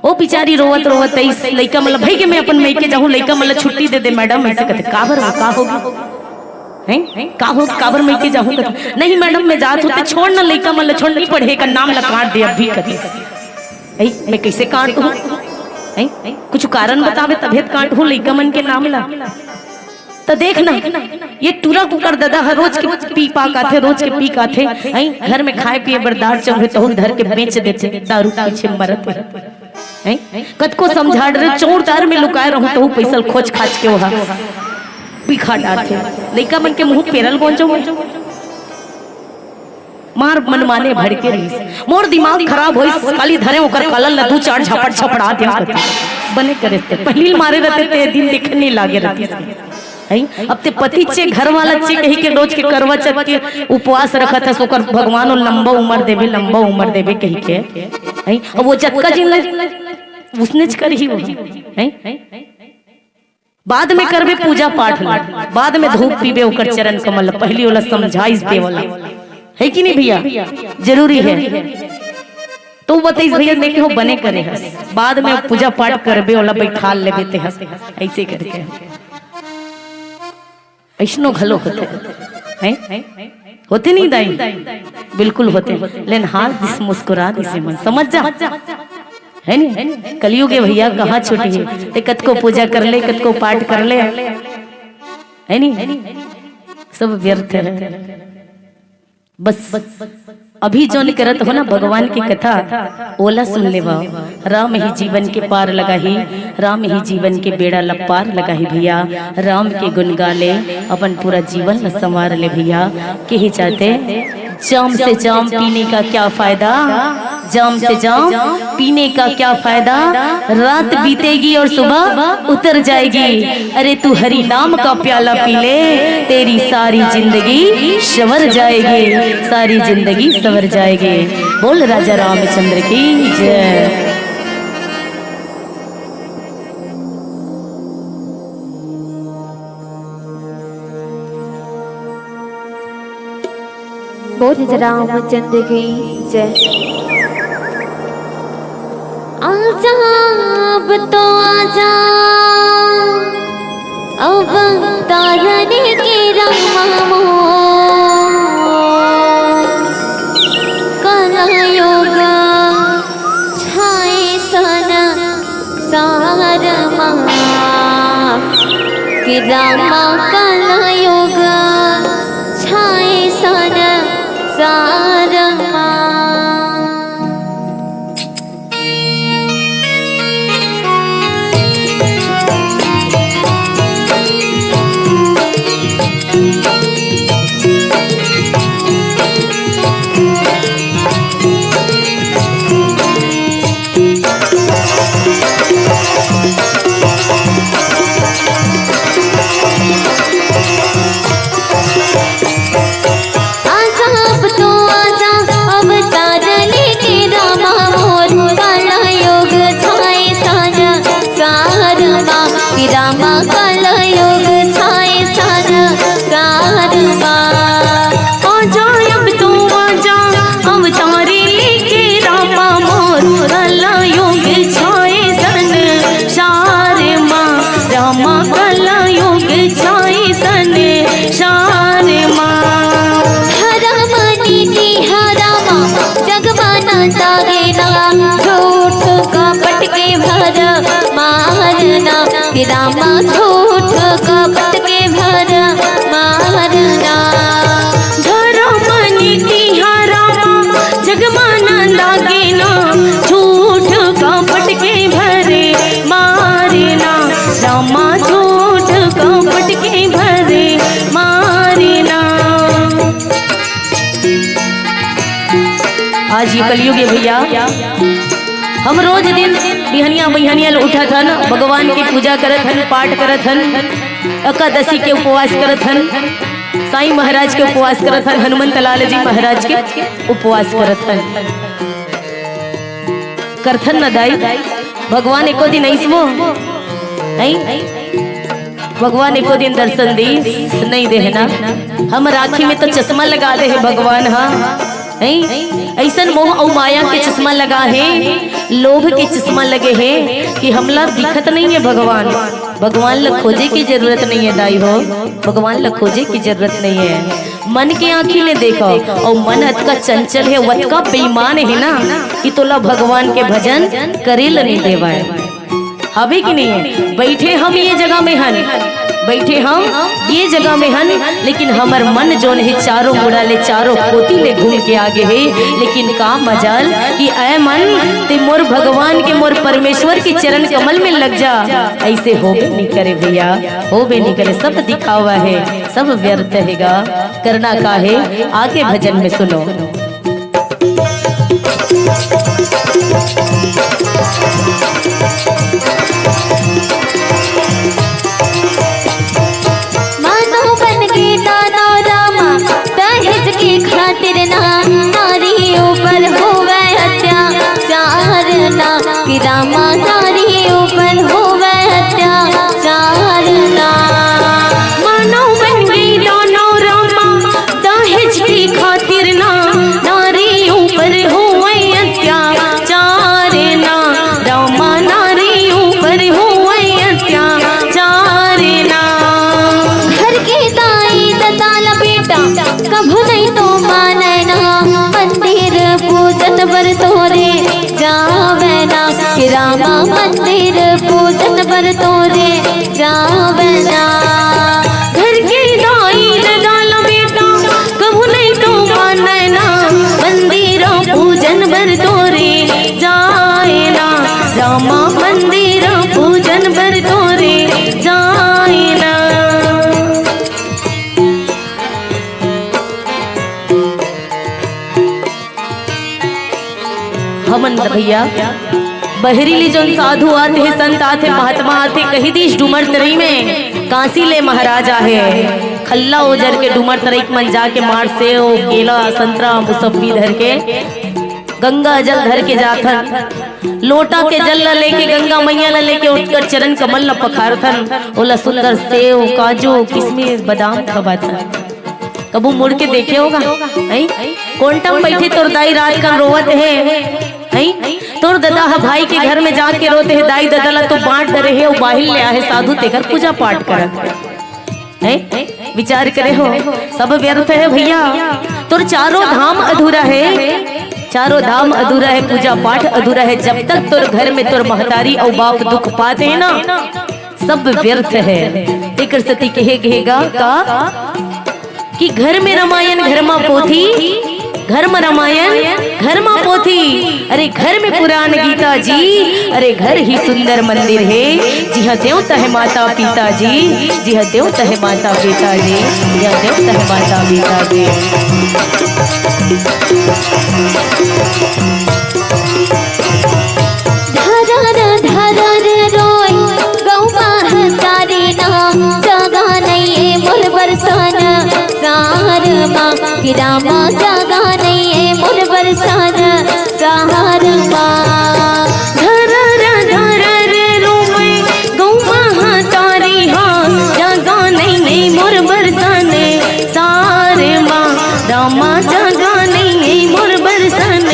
ओ बिचारी रोवत रोवत ऐस लइका मन ल, "भई के मैं अपन मइके जाहूं, लइका मन ल छुट्टी दे दे मैडम," ऐसे कथे। "काबर हो, का होगे? हैं? का हो, काबर मइके जाहूं?" कथे, "नहीं मैडम, मैं जात हों, ते छोड़ ना लइका मन ल, छोड़, नहीं पढ़े का नाम ल काट दे अभी," कथे। "ऐ, मैं कैसे काट दूं? हैं? कुछ कारण बतावे तभे त काट हूं लइका मन के नाम ल।" त देख ना, ये टूरा कुकर ददा ह रोज के पी पाक आथे, रोज के पी के आथे, हैं? घर में खाए पिए बर दार चाउर हे, तहू धर के बेच देथे, दारू पीछे मरत हे, हैं? कतको समझा डरे, चौर दार में लुकाए रहूं, तहू पैसा ल खोज खाज के ओहा पी खा डारथे। लइका मन के मुंह पेरल गोंजो में। मार मनमाने भड़के रहिस। मोर दिमाग खराब होइस, काली धरे ओकर कलल ल दू चार झपट झपड़ा देंव कथे। बने करे ते, पहिली ल मारे रहते ते दिन देखे नइ लागे रहतिस। हैं? अब ते पति चे, घर वाला चे कहि के रोज के करवा चौथ के उपवास रखत हस, ओकर भगवान ओ लंबा उमर देबे, लंबा उमर देबे कहि के। हैं? अब वो जतका जिन ल उसनेच करही वो। हैं? बाद में करबे पूजा पाठ ल, बाद में धूप पीबे ओकर चरण कमल ल, पहिली ओला समझाइस दे ओला, हे कि नहीं भैया? जरूरी हे। तो बतइस भैया, मैं कहों बने करे हस, बाद में पूजा पाठ करबे, ओला बैठाल लेबे ते हस, ऐसे करके। अइसनो घलो होथे, हैं? होथे नहीं दाई? बिल्कुल होथे। लेकिन हार दिस मुस्कुरा दिस मन, समझ जा, हे नी? कलयुग हे भैया, कहाँ छुटही? ते कतको पूजा कर ले, कतको पाठ कर ले, हे नी? सब व्यर्थ हे। बस अभी जोन करत हो ना भगवान के कथा, ओला सुन लेवा। राम ही जीवन के पार लगाही, राम ही जीवन के बेड़ा ल पार लगाही भैया। राम के गुण गा ले, अपन पूरा जीवन ल संवार ले भैया। कहे जाथे, जाम से जाम पीने का क्या फायदा, जाम से जाम पीने का क्या फायदा, रात बीतेगी और सुबह उतर जाएगी। अरे तू हरि नाम का प्याला पी ले, तेरी सारी जिंदगी संवर जाएगी, सारी जिंदगी संवर जाएगी। बोल राजा रामचंद्र की जय। बोल रामचंद्र की जय। आजा, अब तो आजा, अब तारने के रामा मोर, कलयुग छाए सन सारमा, कि रामा कलयुग छाए सन सारमा। आजा अब तो आजा, अवतार लेके रामा मोर, कलयुग छाए सन सारमा, कि रामा कलयुग छाए सन सारमा। आजा अब तो आजा, अवतार लेके रामा मोर, कलयुग छाए सन सारमा, रामा कलयुग छाए सन सारमा। हरम नीति हरमा, जग माना तारे ना, झूठ कपट के भरम मारना, कि रामा झूठ कपट के भरम मारना। धरम नीति हरमा, जग माना लागे ना, झूठ कपट के भरम मारना, रामा झूठ कपट के भरम मारना। आज ये कलयुग हे भैया, हम रोज दिन बिहनिया बिहनिया ल उठत हन, भगवान के पूजा करत हन, पाठ करत हन, एकादशी के उपवास करत हन, साईं महाराज के उपवास करत हन, हनुमंत लाल जी महाराज के उपवास करत हन। करथन न दाई, भगवान एको दिन अइसवो, हैं? भगवान एको दिन दर्शन दी नहीं दे है ना। हमर आँखी में तो चश्मा लगा दे है भगवान। हाँ, हैं? ऐसन मोह अउ माया के चश्मा लगा है, लोभ के चश्मा लगे है कि हमला दिखत नहीं है भगवान। भगवान ला खोजे की जरूरत नहीं है दाई हो, भगवान ला खोजे की जरूरत नहीं है। मन के आँखी ले देखो, अउ मन अतका चंचल है, अतका बेईमान है ना कि तोला भगवान के भजन करे ल नहीं देवाय। हवे कि नहीं है? बैठे हम ये जगह में हन, बैठे हम ये जगह में हन, लेकिन हमर मन जोन है चारों मुड़ा ले, चारों कोती ले घूम के आगे है। लेकिन का मजाल कि ऐ मन, ते मोर भगवान के, मोर परमेश्वर के चरण कमल में लग जा। ऐसे होबे नहीं करे भैया, होबे नहीं करे। सब दिखावा है, सब व्यर्थ हैगा। करना का है, आगे भजन में सुनो। मानो बन के दानव रामा, दहेज के खातिर ना, नारी ऊपर होवे अत्याचार ना, कि रामा नारी ऊपर होवे अत्याचार ना। मानो बन के दानव रामा, दहेज के खातिर ना, नारी ऊपर होवे अत्याचार ना, रामा नारी ऊपर होवे अत्याचार ना। घर के दाई ददा ला बेटा कभू नहीं तो माने ना, मंदिर पूजन बर तोरे जावे ना, कि रामा मंदिर पूजन बर तोरे जावे ना। घर के दाई ददा ला बेटा कभू नहीं तो माने ना, मंदिर पूजन बर तोरे जाए ना, रामा मंदिर पूजन बर तोरे जाए ना। हमन त भैया बहरी ले जोन साधु आथे, संत आथे, महात्मा आथे, कही दीस डूमर तरई में काशी ले महाराज आहे, खल्ला ओजर के डूमर तरई के मन जाके मार सेव, केला, संतरा, मुसब्बी धर के गंगा जल धर के जाथन। लोटा के जल ला लेके, गंगा मैया ला लेके ओकर चरण कमल ला पखारथन। ओला सुंदर सेव, काजू, किशमिश, बादाम खवाथन। कभू मुड़ के देखे होगा? हैं? कोंटा म बइठे तोर दाई रात कन रोवत हे, हैं? तोर ददा ह भाई के घर में जाके रोत हे, दाई ददा ला तो बांट डरे हे, अउ बाहिर ले आहे साधु तेकर पूजा पाठ करत हे। हैं? विचार करे हो, सब व्यर्थ हे भैया। तोर चारों धाम अधूरा हे, चारों धाम अधूरा हे, पूजा पाठ अधूरा हे, जब तक तोर घर में तोर महतारी अउ बाप दुख पात हे ना, सब व्यर्थ हे। तेकर सेती कहे, कहेगा का कि घर में रामायण, घर मा पोथी, घर मा रामायण, घर मा पोथी। अरे घर में पुराण गीता जी, अरे घर ही सुंदर मंदिर हे। जिहाँ देव तह माता पिता जी, जिहाँ देव तह माता पिता जी, जिहाँ देव तह माता पिता जी। धरर धरर रोय गौ महतारी ना, जगा नइये मोर बरसन सार मा, कि रामा जगा नइये मोर बरसन सार मा। धरर धरर रोय गौ महतारी हा, जगा नइये मोर बरसन सार मा, रामा जगा नइये मोर बरसन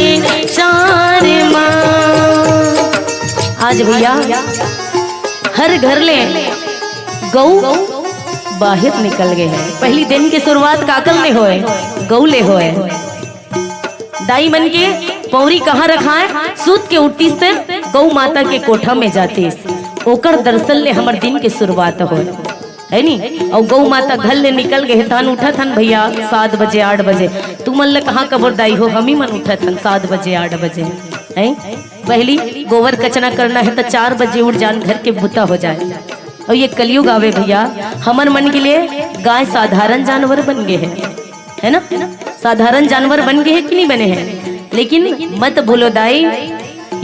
सार मा। आज भैया हर घर ले गऊ बाहिर निकल गे हे। पहिली दिन के शुरुआत काकर ले होय? गऊ ले होय। दाई मन के पौरी कहाँ रखाय? सूत के उठतीस ते गऊ माता के कोठा में जातीस, ओकर दर्शन ले हमर दिन के शुरुआत होय। हे नी? अउ गऊ माता घर ले निकल गे हे, तहन उठत हन भैया सात बजे, आठ बजे। तुमन ले कहाँ कबूर दाई हो, हमी मन उठत हन सात बजे, आठ बजे। हैं? पहिली गोबर कचरा करना हे त चार बजे उठ जान, घर के बुता हो जाय। अउ ये कलयुग आवे भैया, हमर मन के लिए गाय साधारण जानवर बन गे हे, हे ना? साधारण जानवर बन गे हे कि नहीं बने हे? लेकिन मत भूलो दाई,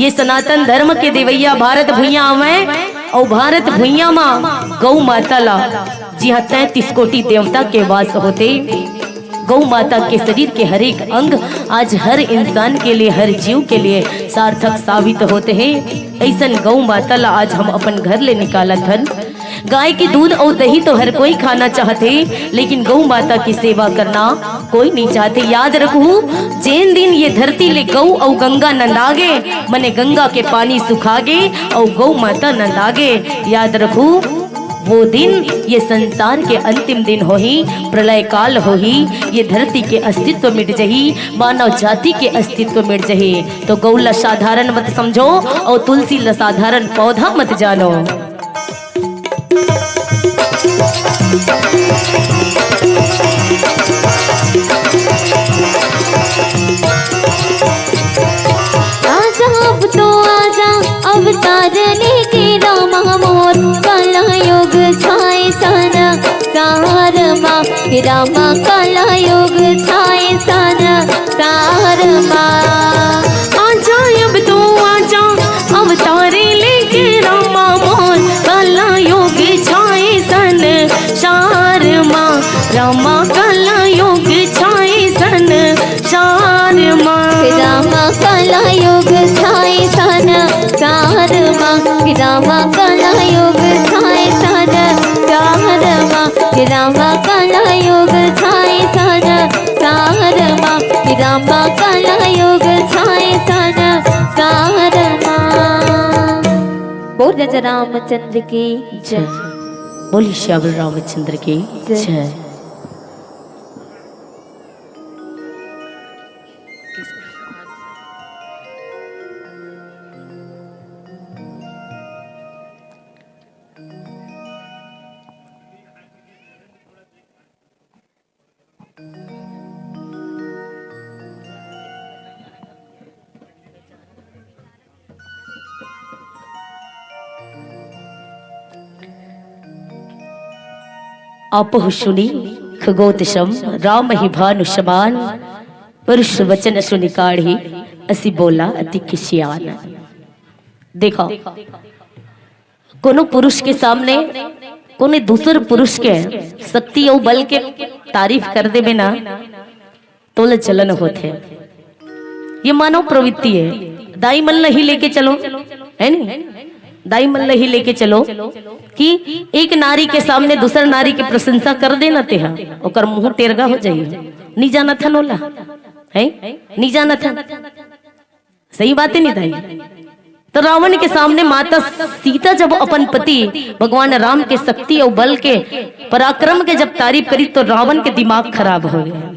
ये सनातन धर्म के देवैया भारत भुइयां आवय, अउ भारत भुइयां मा गऊ माता ला, जिहां तैंतीस कोटि देवता के वास होथे, गऊ माता के शरीर के हर एक अंग आज हर इंसान के लिए, हर जीव के लिए सार्थक साबित होत हे। अइसन गऊ माता ला आज हम अपन घर ले निकालत हन। गाय के दूध अउ दही तो हर कोई खाना चाहथे, लेकिन गौ माता के सेवा करना कोई नहीं चाहथे। याद रखहू, जेन दिन ये धरती ले गौ अउ गंगा नंदागे, मने गंगा के पानी सुखागे अउ गौ माता नंदागे, याद रखहू, वो दिन ये संसार के अंतिम दिन होही, प्रलय काल होही, ये धरती के अस्तित्व मिट जही, मानव जाति के अस्तित्व मिट जही। तो गौ ला साधारण मत समझो अउ तुलसी ला साधारण पौधा मत जानो। आजा अब तो आजा, अवतार लेके रामा मोर, कलयुग छाए संसार मा, रामा कलयुग छाए संसार मा। आजा अब तो आजा, अवतार लेके रामा मोर, कलयुग छाए संसार मा, रामा कलयुग छाए संसार मा। रामा कलयुग छाए संसार मा, रामा कलयुग छाए संसार मा, रामा कलयुग छाए संसार मा, रामा कलयुग छाए संसार मा। बोल राजा रामचंद्र की जय। बोलिए श्याम रामचंद्र की जय। जय। आपहु सुनी खगोत सम, रामहि भानु समान। पुरुष वचन सुनि काढ़ी, असि बोला अति किसियान। देखो, कोनो पुरुष के सामने कोनो दूसर पुरुष के शक्ति अउ बल के तारीफ कर देबे ना, तोला जलन होथे। ये मानव प्रवृत्ति है। दाई मन ला ही लेके चलो, है नी? दाई मन ला ही लेके चलो कि एक नारी के सामने दूसर नारी के प्रशंसा कर देना तेहा, ओकर मुंह टेरगा हो जाही। नी जानत हन ओला, है? नी जानत हन। सही बात है नी दाई? तो रावण के सामने माता सीता जब अपन पति भगवान राम के शक्ति अउ बल के पराक्रम के जब तारीफ करी तो रावण के दिमाग खराब हो गया।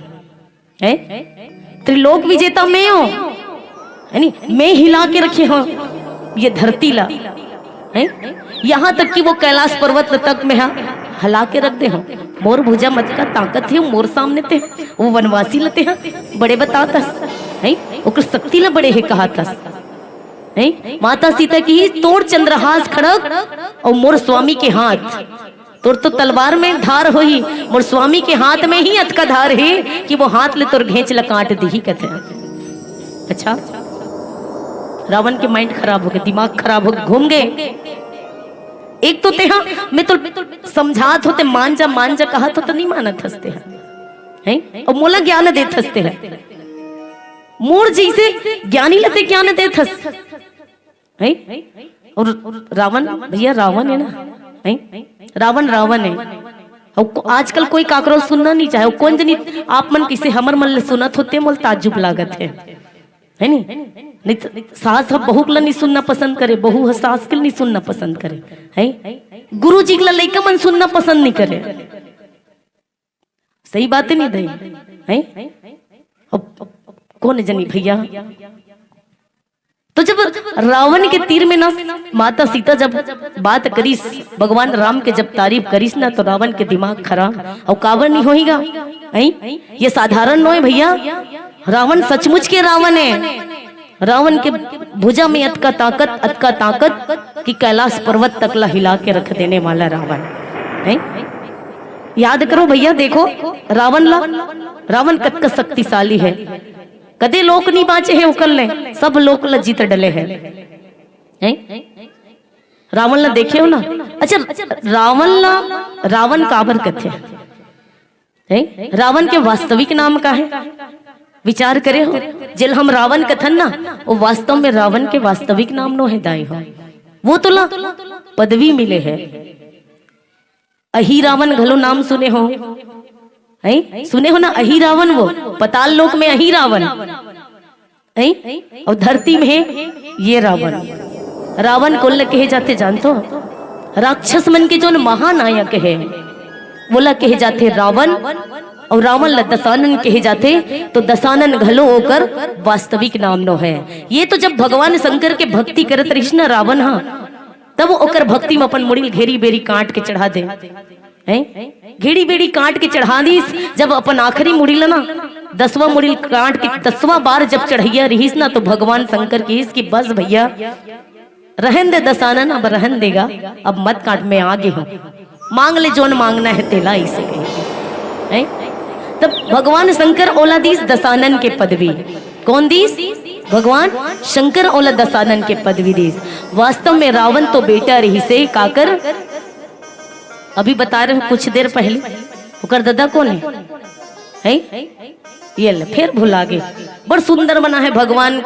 है? त्रिलोक विजेता मैं हूँ, है नी? मैं हिला के रखे हूँ ये धरती ला, है? यहाँ तक कि वो कैलाश पर्वत ल तक मैं हा हला के रख दे हूँ। मोर भुजा मत का ताकत है मोर सामने ते, वो वनवासी ल ते हा बड़े बतातस, है? ओकर शक्ति ल बड़े हे कहातस, है? माता सीता की तोर चंद्रहास खड़ग अउ मोर स्वामी के हाथ, तोर तो तलवार में धार होही, मोर स्वामी के हाथ में ही अतका धार हे कि वो हाथ ले तोर घेंच ल काट दिही कथे। अच्छा, रावण के माइंड खराब हो गए, दिमाग खराब हो गए, घूम गए। एक तो तेहा, मैं तो समझात होते मान जा मान जा कहत हो तो नहीं मानत हस तेहा, हैं? अउ मोला ज्ञान देत हस तेहा, मोर जैसे ज्ञानी ल ते ज्ञान देत हस, हैं? अउ रावण भैया रावण है ना, हैं? रावण रावण है। अउ को-, आजकल कोई काकरो सुनना नहीं चाहे। अउ कोन जनी आप मन किसे हमर मन ले सुनत होते मोल ताज्जुब लागत है, है नी? नहीं तो सास ह बहू ला नहीं सुनना पसंद करे, बहू ह सास के नहीं सुनना पसंद करे, है? गुरु जी ला लइका मन सुनना पसंद नहीं करे। सही बात है नहीं दाई? हैं? अब कोन जनी भैया? तो जब रावण के तीर में ना माता सीता जब बात करिस, भगवान राम के जब तारीफ करिस ना, तो रावण के दिमाग खराब। अउ काबर नहीं होईगा? हैं? ये साधारण नोहे भैया, रावण सचमुच के रावण है। रावण के भुजा में अतका ताकत, अतका ताकत कि कैलाश पर्वत तक ला हिला के रख देने वाला रावण है। याद करो भैया, देखो रावण ला, रावण कतका शक्तिशाली है। कदे लोक नहीं बांचे हैं ओकर ले, सब लोक ला जीत डले हैं। हैं? रावण ला देखे हो ना? अच्छा, रावण ला रावण काबर कथे? हैं? रावण के वास्तविक नाम का है? विचार करे हो, जेल हम रावण कथन ना, वो वास्तव में रावण के वास्तविक नाम नो है दाई हो। वो तो ला पदवी मिले है, अही रावण घलो नाम सुने हो, हैं? सुने हो ना, अही रावण, वो पताल लोक में अही रावण, हैं? और धरती में ये रावण। रावण कोन ल कहे जाथे जानथो? राक्षस मन के जोन महानायक हे, वोला कहे जाथे रावण। और रावण ल दशानन कहे जाथे, तो दशानन घलो ओकर वास्तविक नाम नो हे। ये तो जब भगवान शंकर के भक्ति करत रहिस ना रावण हा, तब ओकर भक्ति में अपन मुड़ी ल घेरी बेरी काट के चढ़ा दे, हैं? घेरी बेरी काट के चढ़ा दीस। जब अपन आखिरी मुड़ी ल ना, दसवां मुड़ी ल काट के दसवां बार जब चढ़ैया रहिस ना, तो भगवान शंकर कहिस कि बस भैया, रहन दे दशानन, अब रहन देगा, अब मत काट, मैं आगे हूँ, मांग ले जोन मांगना है तेला, इसे कहे, हैं? तब भगवान शंकर ओला दीस दशानन के पदवी। कोन दीस? भगवान शंकर ओला दशानन के पदवी दीस। वास्तव में रावण तो बेटा रहिसे, काकर? अभी बता रहे हो, कुछ देर पहले। ओकर ददा कोन हे? हैं? ये ले, फेर भुला गे। बड़ सुंदर बना हे भगवान,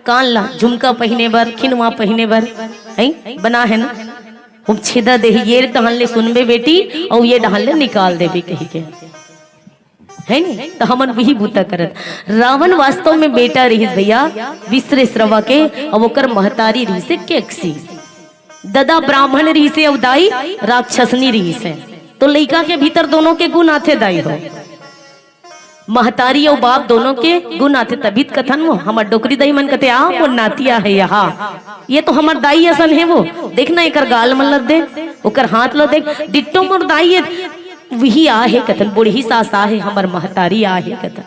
कान ला झुमका पहिने बर, खिनवा पहिने बर, हैं? बना हे ना? हम छेदा देही, ये डहन ले सुनबे बेटी, अउ ये डहन ले निकाल देबे कहि के। है नी? तो हमन वही बूता करत। रावण वास्तव में बेटा रहिस भैया विश्रेश्रवा के, अउ ओकर महतारी रहिसे केकसी। ददा ब्राह्मण रहिसे अउ दाई राक्षसनी रहिसे। तो लइका के भीतर दोनों के गुण आथे दाई हो। महतारी अउ बाप दोनों के गुण आथे, तभी त कथन वो, हमर डोकरी दाई मन कथे, "आ, मोर नातिया है यहाँ।" ये तो हमर दाई असन हे वो। देख ना, एकर गाल मन ल दे, ओकर हाथ ल देख, डिट्टो मोर दाई हे। वही आ हे कथन, बूढ़ी सास आ हे, हमर महतारी आ हे कथन।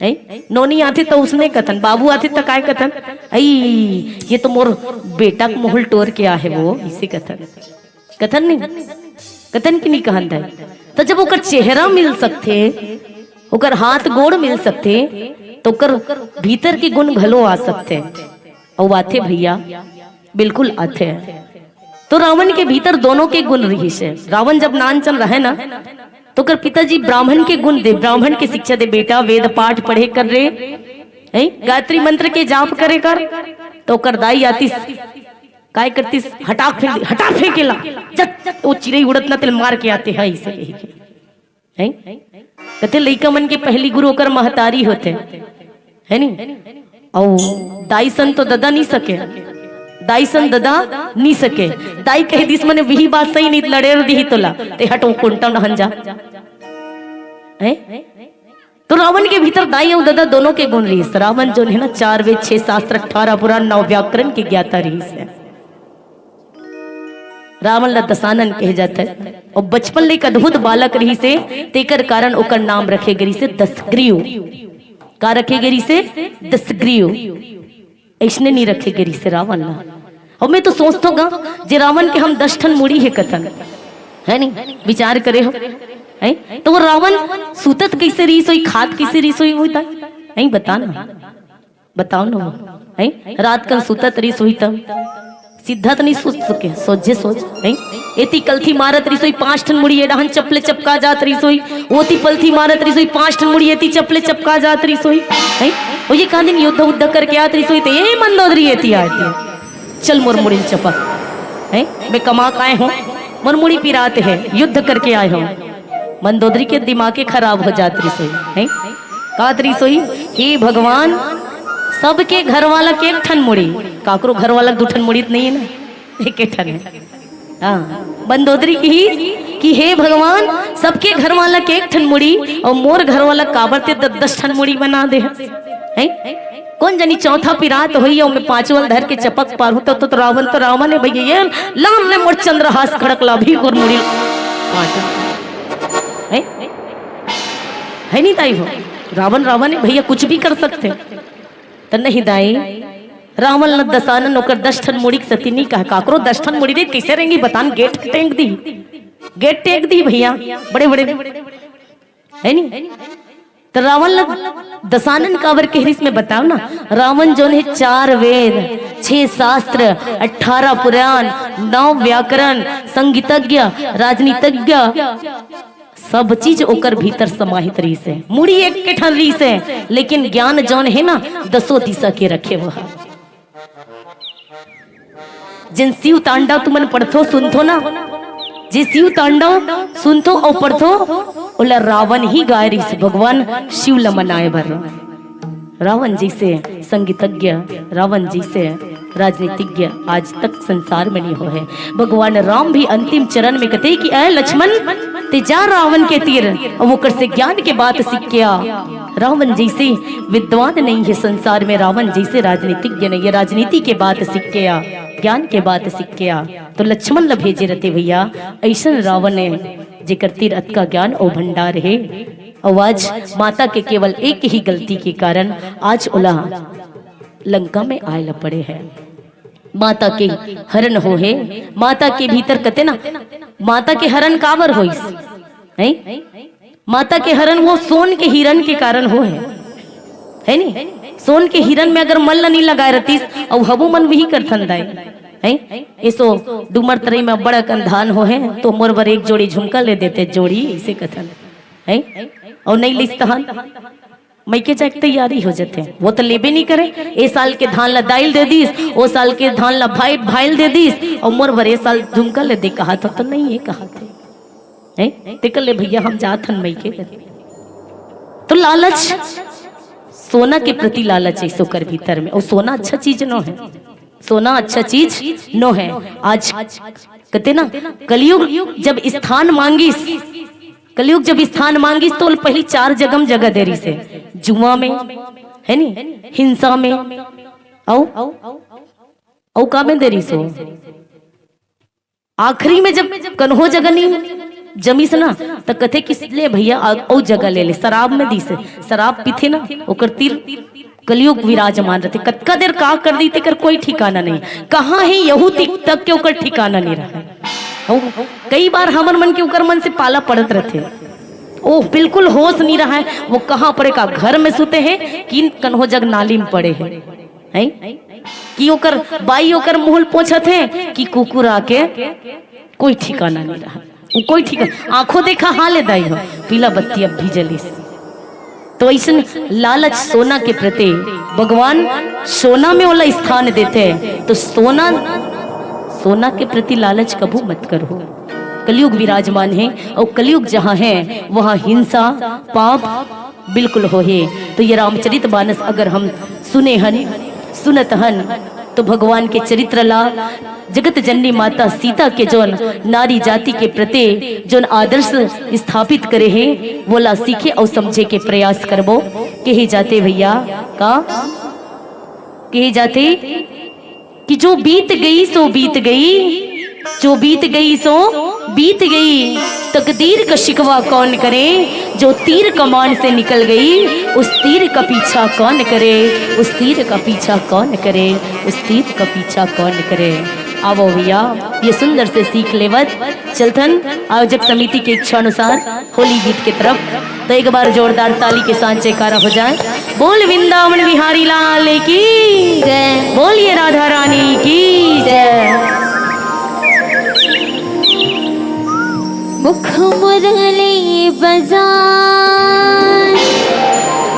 हैं? नोनी आथे त उसने कथन, बाबू आथे त काय कथन? "अई, ये तो मोर बेटा के मुहुल टोर के आ हे वो," इसे कथन। कथन नहीं? कथन कि नहीं कहन दाई? त जब ओकर चेहरा मिल सकथे, ओकर हाथ गोड़ मिल सकथे, त ओकर भीतर के गुण घलो आ सकथे। अउ आथे भैया, बिल्कुल आथे। तो रावण के भीतर दोनों के गुण रहिसे। रावण जब नानचन रहे ना, तो ओकर पिताजी ब्राह्मण के गुण दे, ब्राह्मण के शिक्षा दे, "बेटा, वेद पाठ पढ़े कर रे, हैं? गायत्री मंत्र के जाप करे कर।" तो ओकर दाई आतिस, काय करतिस? हटा फेंक, हटा फेंकेला, "जत, जत, वो चिरई उड़त ना, तेल मार के आते हैं," इसे कही के। हैं? कथे लइका मन के पहली गुरु ओकर महतारी होथे, है नी? अउ दाई सन तो ददा नी सके, दाई सन ददा नी सके। दाई कह दिस, "मने वही बात सही, नी लड़े दिही तोला, ते हट, वो कोंटा नहन जा।" हैं? तो रावण के भीतर दाई अउ ददा दोनों के गुण रहिस। रावण जोन हे ना, चार वेद, छह शास्त्र, अठारह पुराण, नौ व्याकरण के ज्ञाता रहिस हे। रावण ला दशानन कहे जाथे। अउ बचपन ले एक अद्भुत बालक रहिसे, तेकर कारण ओकर नाम रखे गे रहिसे दशग्रीव। का रखे गे रहिसे? दशग्रीव। अइसने नी रखे गे रहिसे रावण ला। अउ मैं तो सोचथों गा, जे रावण के हम दस ठन मुड़ी हे कथन, है नी? विचार करे हो, हैं? तो वो रावण सुतत कइसे रहिस होही, खात कइसे रहिस होही, वो दाई, हैं? बता ना। बताओ ना वो, हैं? रात कन सुतत रहिस होही तब सीधा त नहीं सोच सके, सोझे सोच, हैं? एती कलथी मारत रहिस होही, पांच ठन मुड़ी ए डहन चपले चपका जात रहिस होही, ओती पलथी मारत रहिस होही, पांच ठन मुड़ी एती चपले चपका जात रहिस होही, हैं? ओ ये कहाँ दिन युद्ध उद्ध करके आत रहिस होही, त ए मंदोदरी एती आती, चल मोर मुड़ी ल चपक, हैं? मैं कमा के आए हों, मोर मुड़ी पिरात हे, युद्ध करके आए हों। मंदोदरी के दिमागे खराब हो जात रहिस होही, हैं? काहत रहिस होही, "हे भगवान, सबके घर वाला के एक ठन मुड़ी, काकरो घर वाला के दू ठन मुड़ी त नहीं हे ना, एके ठन हे।" हाँ, मंदोदरी कहिस कि, "हे भगवान, सबके घर वाला के एक ठन मुड़ी अउ मोर घर वाला काबर ते दस दस ठन मुड़ी बना दे हस?" हैं? कोन जनी चौथा पिरात होही अउ मैं पांचवा ल धर के चपक पारहूं, तो, तो, तो रावण तो रावण हे भैया, ये लान रे मोर चंद्रहास खड़क ला भी ओकर मुड़ी काट। हैं? है नहीं दाई हो, रावण रावण हे भैया, कुछ भी कर सकथे। त नहीं दाई, रावण ल दशानन ओकर दस ठन मुड़ी के सती नहीं कहा, काकरो दस ठन मुड़ी रही, कइसे रेंगी बतान, गेट टेंग दी, गेट टेंग दी भैया, बड़े बड़े, है नहीं? त रावण ल दशानन काबर कहे रिहिस में बताओ ना, रावण जोन हे चार वेद, छह शास्त्र, अठारह पुराण, नौ व्याकरण, संगीतज्ञ, राजनीतिज्ञ, सब चीज ओकर भीतर समाहित रहिस हे। मुड़ी एक के ठन रहिस हे, लेकिन ज्ञान जौन हे ना, दसो दिशा के रखे हुआ हे। जेन शिव तांडव तुमन पढ़थो, सुनथो ना, जे शिव तांडव सुनथो अउ पढ़थो, ओला रावण ही गाय रिहिस भगवान शिव ल मनाए बर। रावण जइसे संगीतज्ञ, रावण जइसे राजनीतिज्ञ आज तक संसार में नहीं होहे। भगवान राम भी अंतिम चरण में कथे कि "ऐ लक्ष्मण, ते जा रावण के तीर, अउ ओकर से ज्ञान के बात सीख के आ।" रावण जइसे विद्वान नहीं हे संसार में, रावण जइसे राजनीतिज्ञ नहीं हे, राजनीति के बात सीख के आ, ज्ञान के बात सीख के आ। तो लक्ष्मण ल भेजे रहिथे भैया, अइसन रावण हे जेकर तीर अतका ज्ञान अउ भंडार हे। अउ आज माता के केवल एक ही गलती के कारण आज ओला लंका में आए ल पड़े हे। माता के हरण होहे, माता के भीतर कथे ना, माता के हरण काबर होइस? हैं? माता के हरण वो सोन के हिरण के कारण होहे, हे नी? सोन के हिरण में अगर मन ल नहीं लगाए रहतिस, अउ हबू मन वही करथन दाई, हैं? एसो डूमर तरई में बड़ अकन धान होहे, तो मोर बर एक जोड़ी झुमका ले देते, जोड़ी, अइसे कथन, हैं? अउ नहीं लिस तहन मइके जाए के तैयारी हो जाथे। वो तो लेबे नहीं करे। ए साल के धान ला दाई ल दे दिस, ओ साल के धान ला भाई, भाई ल दे दिस, अउ मोर बर ए साल झुमका ले दे कहा था, तो नहीं हे कहा थे। हैं? तेकर ले भैया हम जात हन मइके। तो लालच, सोना के प्रति लालच हे ओकर भीतर में, अउ सोना अच्छा चीज नो हे, सोना अच्छा चीज नो हे। आज कथे ना, कलयुग जब स्थान मांगिस, कलयुग जब स्थान मांगिस तो पहली चार जगह में जगह दे रिहिस हे, जुआ में, हे नी, हिंसा में, अउ अउ का में दे रिहिस हे? आखिरी में जब कन्हो जगह नहीं जमिस ना, त कथे कि "ले भैया, आ-, अउ जगह ले ले।" शराब में दिस हे, शराब पीथे ना, ओकर तीर कलयुग विराजमान रहिथे। कतका देर का कर दी, तेकर कोई ठिकाना नहीं। कहाँ हे यहू तक, तक के ओकर ठिकाना नहीं रहा। हौ, कई बार हमर मन के ओकर मन से पाला पड़त रहिथे। ओह, बिल्कुल होश नहीं रहा हे, वो कहाँ पड़े का, घर में सुते हे कि कन्हो जग नाली में पड़े हे, हैं? कि ओकर बाई ओकर मुंह ल पोंछत हे कि कुकुर आके, कोई ठिकाना नहीं रहा। वो कोई ठिकाना, आंखों देखा हाल हे दाई हो, पीला बत्ती अब भी जलिस। तो अइसन लालच सोना के प्रति, भगवान सोना में ओला स्थान देथे, तो सोना, सोना के प्रति लालच कभू मत करहू। कलयुग विराजमान हे, अउ कलयुग जहाँ हे, वहाँ हिंसा, पाप बिल्कुल होहे। तो ये रामचरित मानस अगर हम सुने हन, सुनत हन, तो भगवान के चरित्र ला, जगत जननी माता सीता के जोन नारी जाति के प्रति जोन आदर्श स्थापित करे हे, वोला सीखे अउ समझे के प्रयास करबो। कहे जाथे भैया, का कहे जाथे कि जो बीत गई सो बीत गई, जो बीत गई सो बीत गई। तकदीर का शिकवा कौन करे, जो तीर कमान से निकल गई, उस तीर का पीछा कौन करे, उस तीर का पीछा कौन करे, उस तीर का पीछा कौन करे। आवो भैया, ये सुंदर से सीख लेवत चलथन आयोजक समिति के इच्छा अनुसार होली गीत के तरफ। तो एक बार जोरदार ताली के साथ जयकारा हो जाए। बोल वृंदावन बिहारी लाल की जय। बोलिए राधा रानी की जय। मुख मुरली बजाए,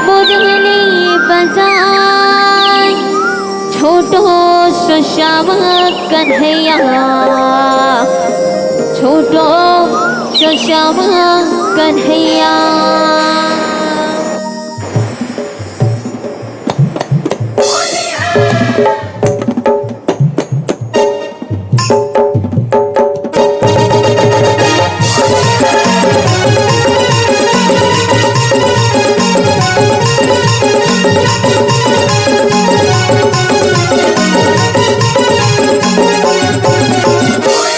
मुरली बजाए, छोटो सो श्याम कन्हैया, छोटो सो श्याम कन्हैया।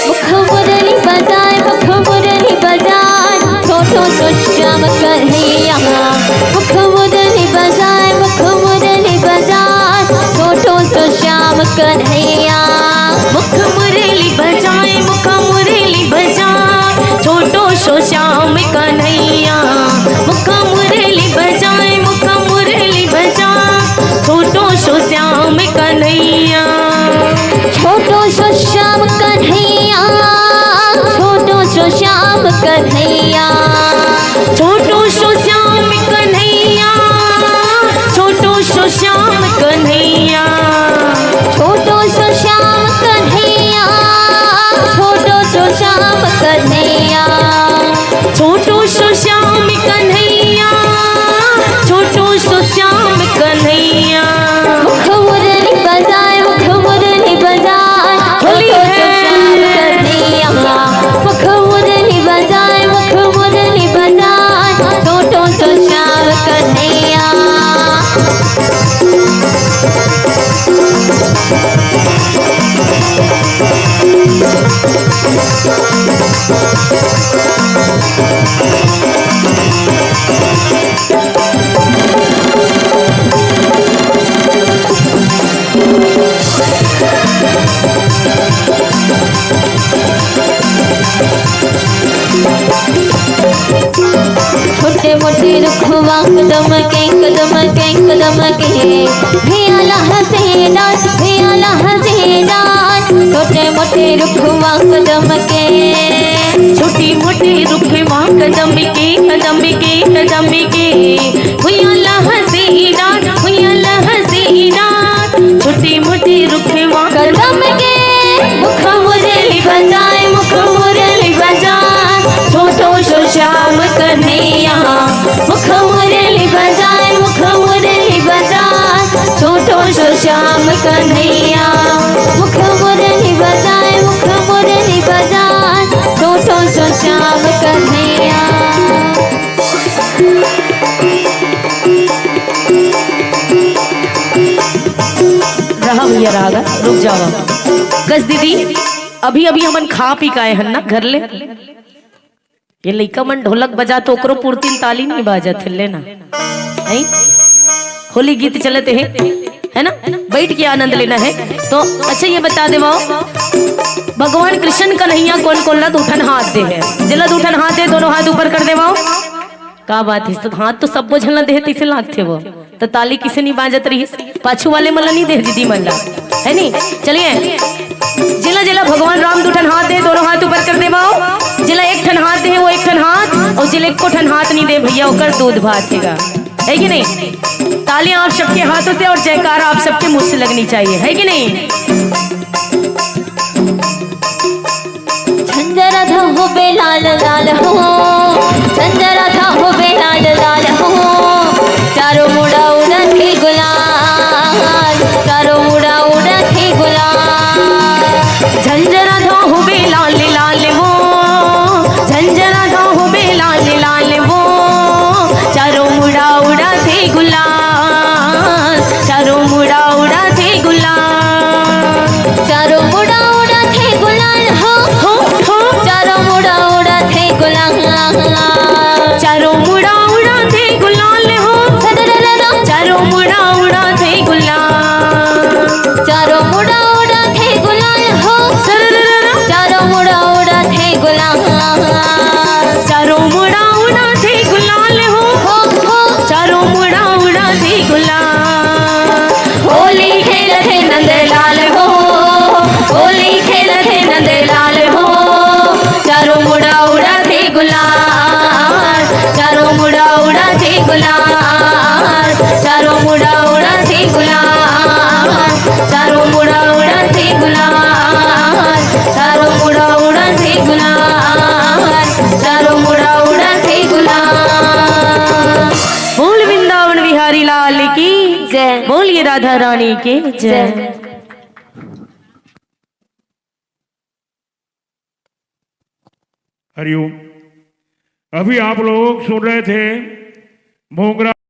मुख मुरली बजाए, मुख मुरली बजाए, छोटो सो श्याम कन्हैया। मुख मुरली बजाए, मुख मुरली बजाए, छोटो सो श्याम कन्हैया। मुख मुरली बजाए, मुख मुरली बजाए, छोटो सो श्याम कन्हैया। मुख मुरली बजाए, मुख मुरली बजाए, छोटो सो श्याम कन्हैया। छोटो सो श्याम कन्हैया, छोटो सो श्याम कन्हैया। छोटो सो श्याम कन्हैया, छोटो सो श्याम कन्हैया। छोटो सो श्याम कन्हैया, छोटो सो श्याम कन्हैया। सो श्याम कन्हैया, छोटो सो श्याम कन्हैया। मुख मुरली बजाए, मुख मुरली बजाए, होली छोटो सो है। श्याम कन्हैया। मुख मुरली बजाए, मुख मुरली बजाए, छोटो सो श्याम कन्हैया। छोटे मोटे रुखवा कदम के, कदम के, कदम के, भियाला हंसे डांस, भियाला हंसे डांस। छोटे मोटे रुखवा कदम के, छोटे मोटे रुखवा कदम के, कदम के, कदम के, भियाला हंसे डांस, भियाला हंसे डांस। छोटे मोटे रुखवा कदम के, मुख मुरली बजाए, मुख मुरली बजाए, छोटो सो श्याम कन्हैया। मुख मुरली बजाए, मुख मुरली बजाए, छोटो सो श्याम कन्हैया। मुख मुरली बजाए, मुख मुरली बजाए, छोटो सो श्याम कन्हैया। रहा भैया, रहा गा, रुक जावा। गज दीदी, अभी अभी हमन खा पी के आए हन ना घर ले। ये लइका मन ढोलक बजा तो ओकरो पुरतिन ताली नहीं बाजत हे, लेना। नहीं? होली गीत चलत हे, है ना? बैठ के आनंद लेना है। तो अच्छा, ये बता देवाओ, भगवान कृष्ण कन्हैया कोन कोन ला दू ठन हाथ दे हे? जेला दू ठन हाथ दे, दोनों हाथ ऊपर कर देवाओ। का बात है, सब हाथ तो सबो झन ला देहे तइसे लागथे वो। तो ताली किसे नहीं बाजत रहिस? पाछू वाले मन ला नहीं देहे दीदी मन ला, है नहीं? चलिए, जेला जेला भगवान राम दू ठन हाथ दे, दोनों हाथ ऊपर कर देवाओ। जेला एक ठन हाथ दे, वो एक ठन हाथ, और जेला एको ठन हाथ नहीं दे भैया, ओकर दूध भात हेगा, है कि नहीं? तालियां आप सबके हाथों से और जयकारा आप सबके मुंह से लगनी चाहिए, है कि नहीं? झंझरा धोबे लाल लाल हो, झंझरा धोबे लाल लाल हो, चारों मुड़ा उड़त हे गुलाल, चारों मुड़ा उड़त हे गुलाल। झंझरा धोबे लाल लाल हो, झंझरा धोबे लाल लाल हो, चारों मुड़ा उड़त हे गुलाल, चारों मुड़ा उड़त हे गुलाल। चारों मुड़ा उड़त हे गुलाल हो, हो, हो। चारों मुड़ा उड़त हे गुलाल। चारों मुड़ा उड़त हे गुलाल हो। सररररम। चारों मुड़ा उड़त हे गुलाल। चारों मुड़ा उड़त हे गुलाल हो। सररररम। चारों मुड़ा उड़त हे गुलाल। चारों मुड़ा उड़त हे गुलाल हो। हो, हो। चारों मुड़ा उड़त हे गुलाल। होली खेलत हे नंदलाल हो, होली खेलत हे नंदलाल हो, चारों मुड़ा उड़त हे गुलाल, चारों मुड़ा उड़त हे गुलाल, चारों मुड़ा उड़त हे गुलाल, चारों मुड़ा उड़त हे गुलाल, चारों मुड़ा उड़त हे गुलाल, चारों मुड़ा उड़त हे गुलाल। बोल वृंदावन बिहारी लाल की जय। बोलिए राधा रानी की जय। जय। हरिओम। अभी आप लोग सुन रहे थे मोंगरा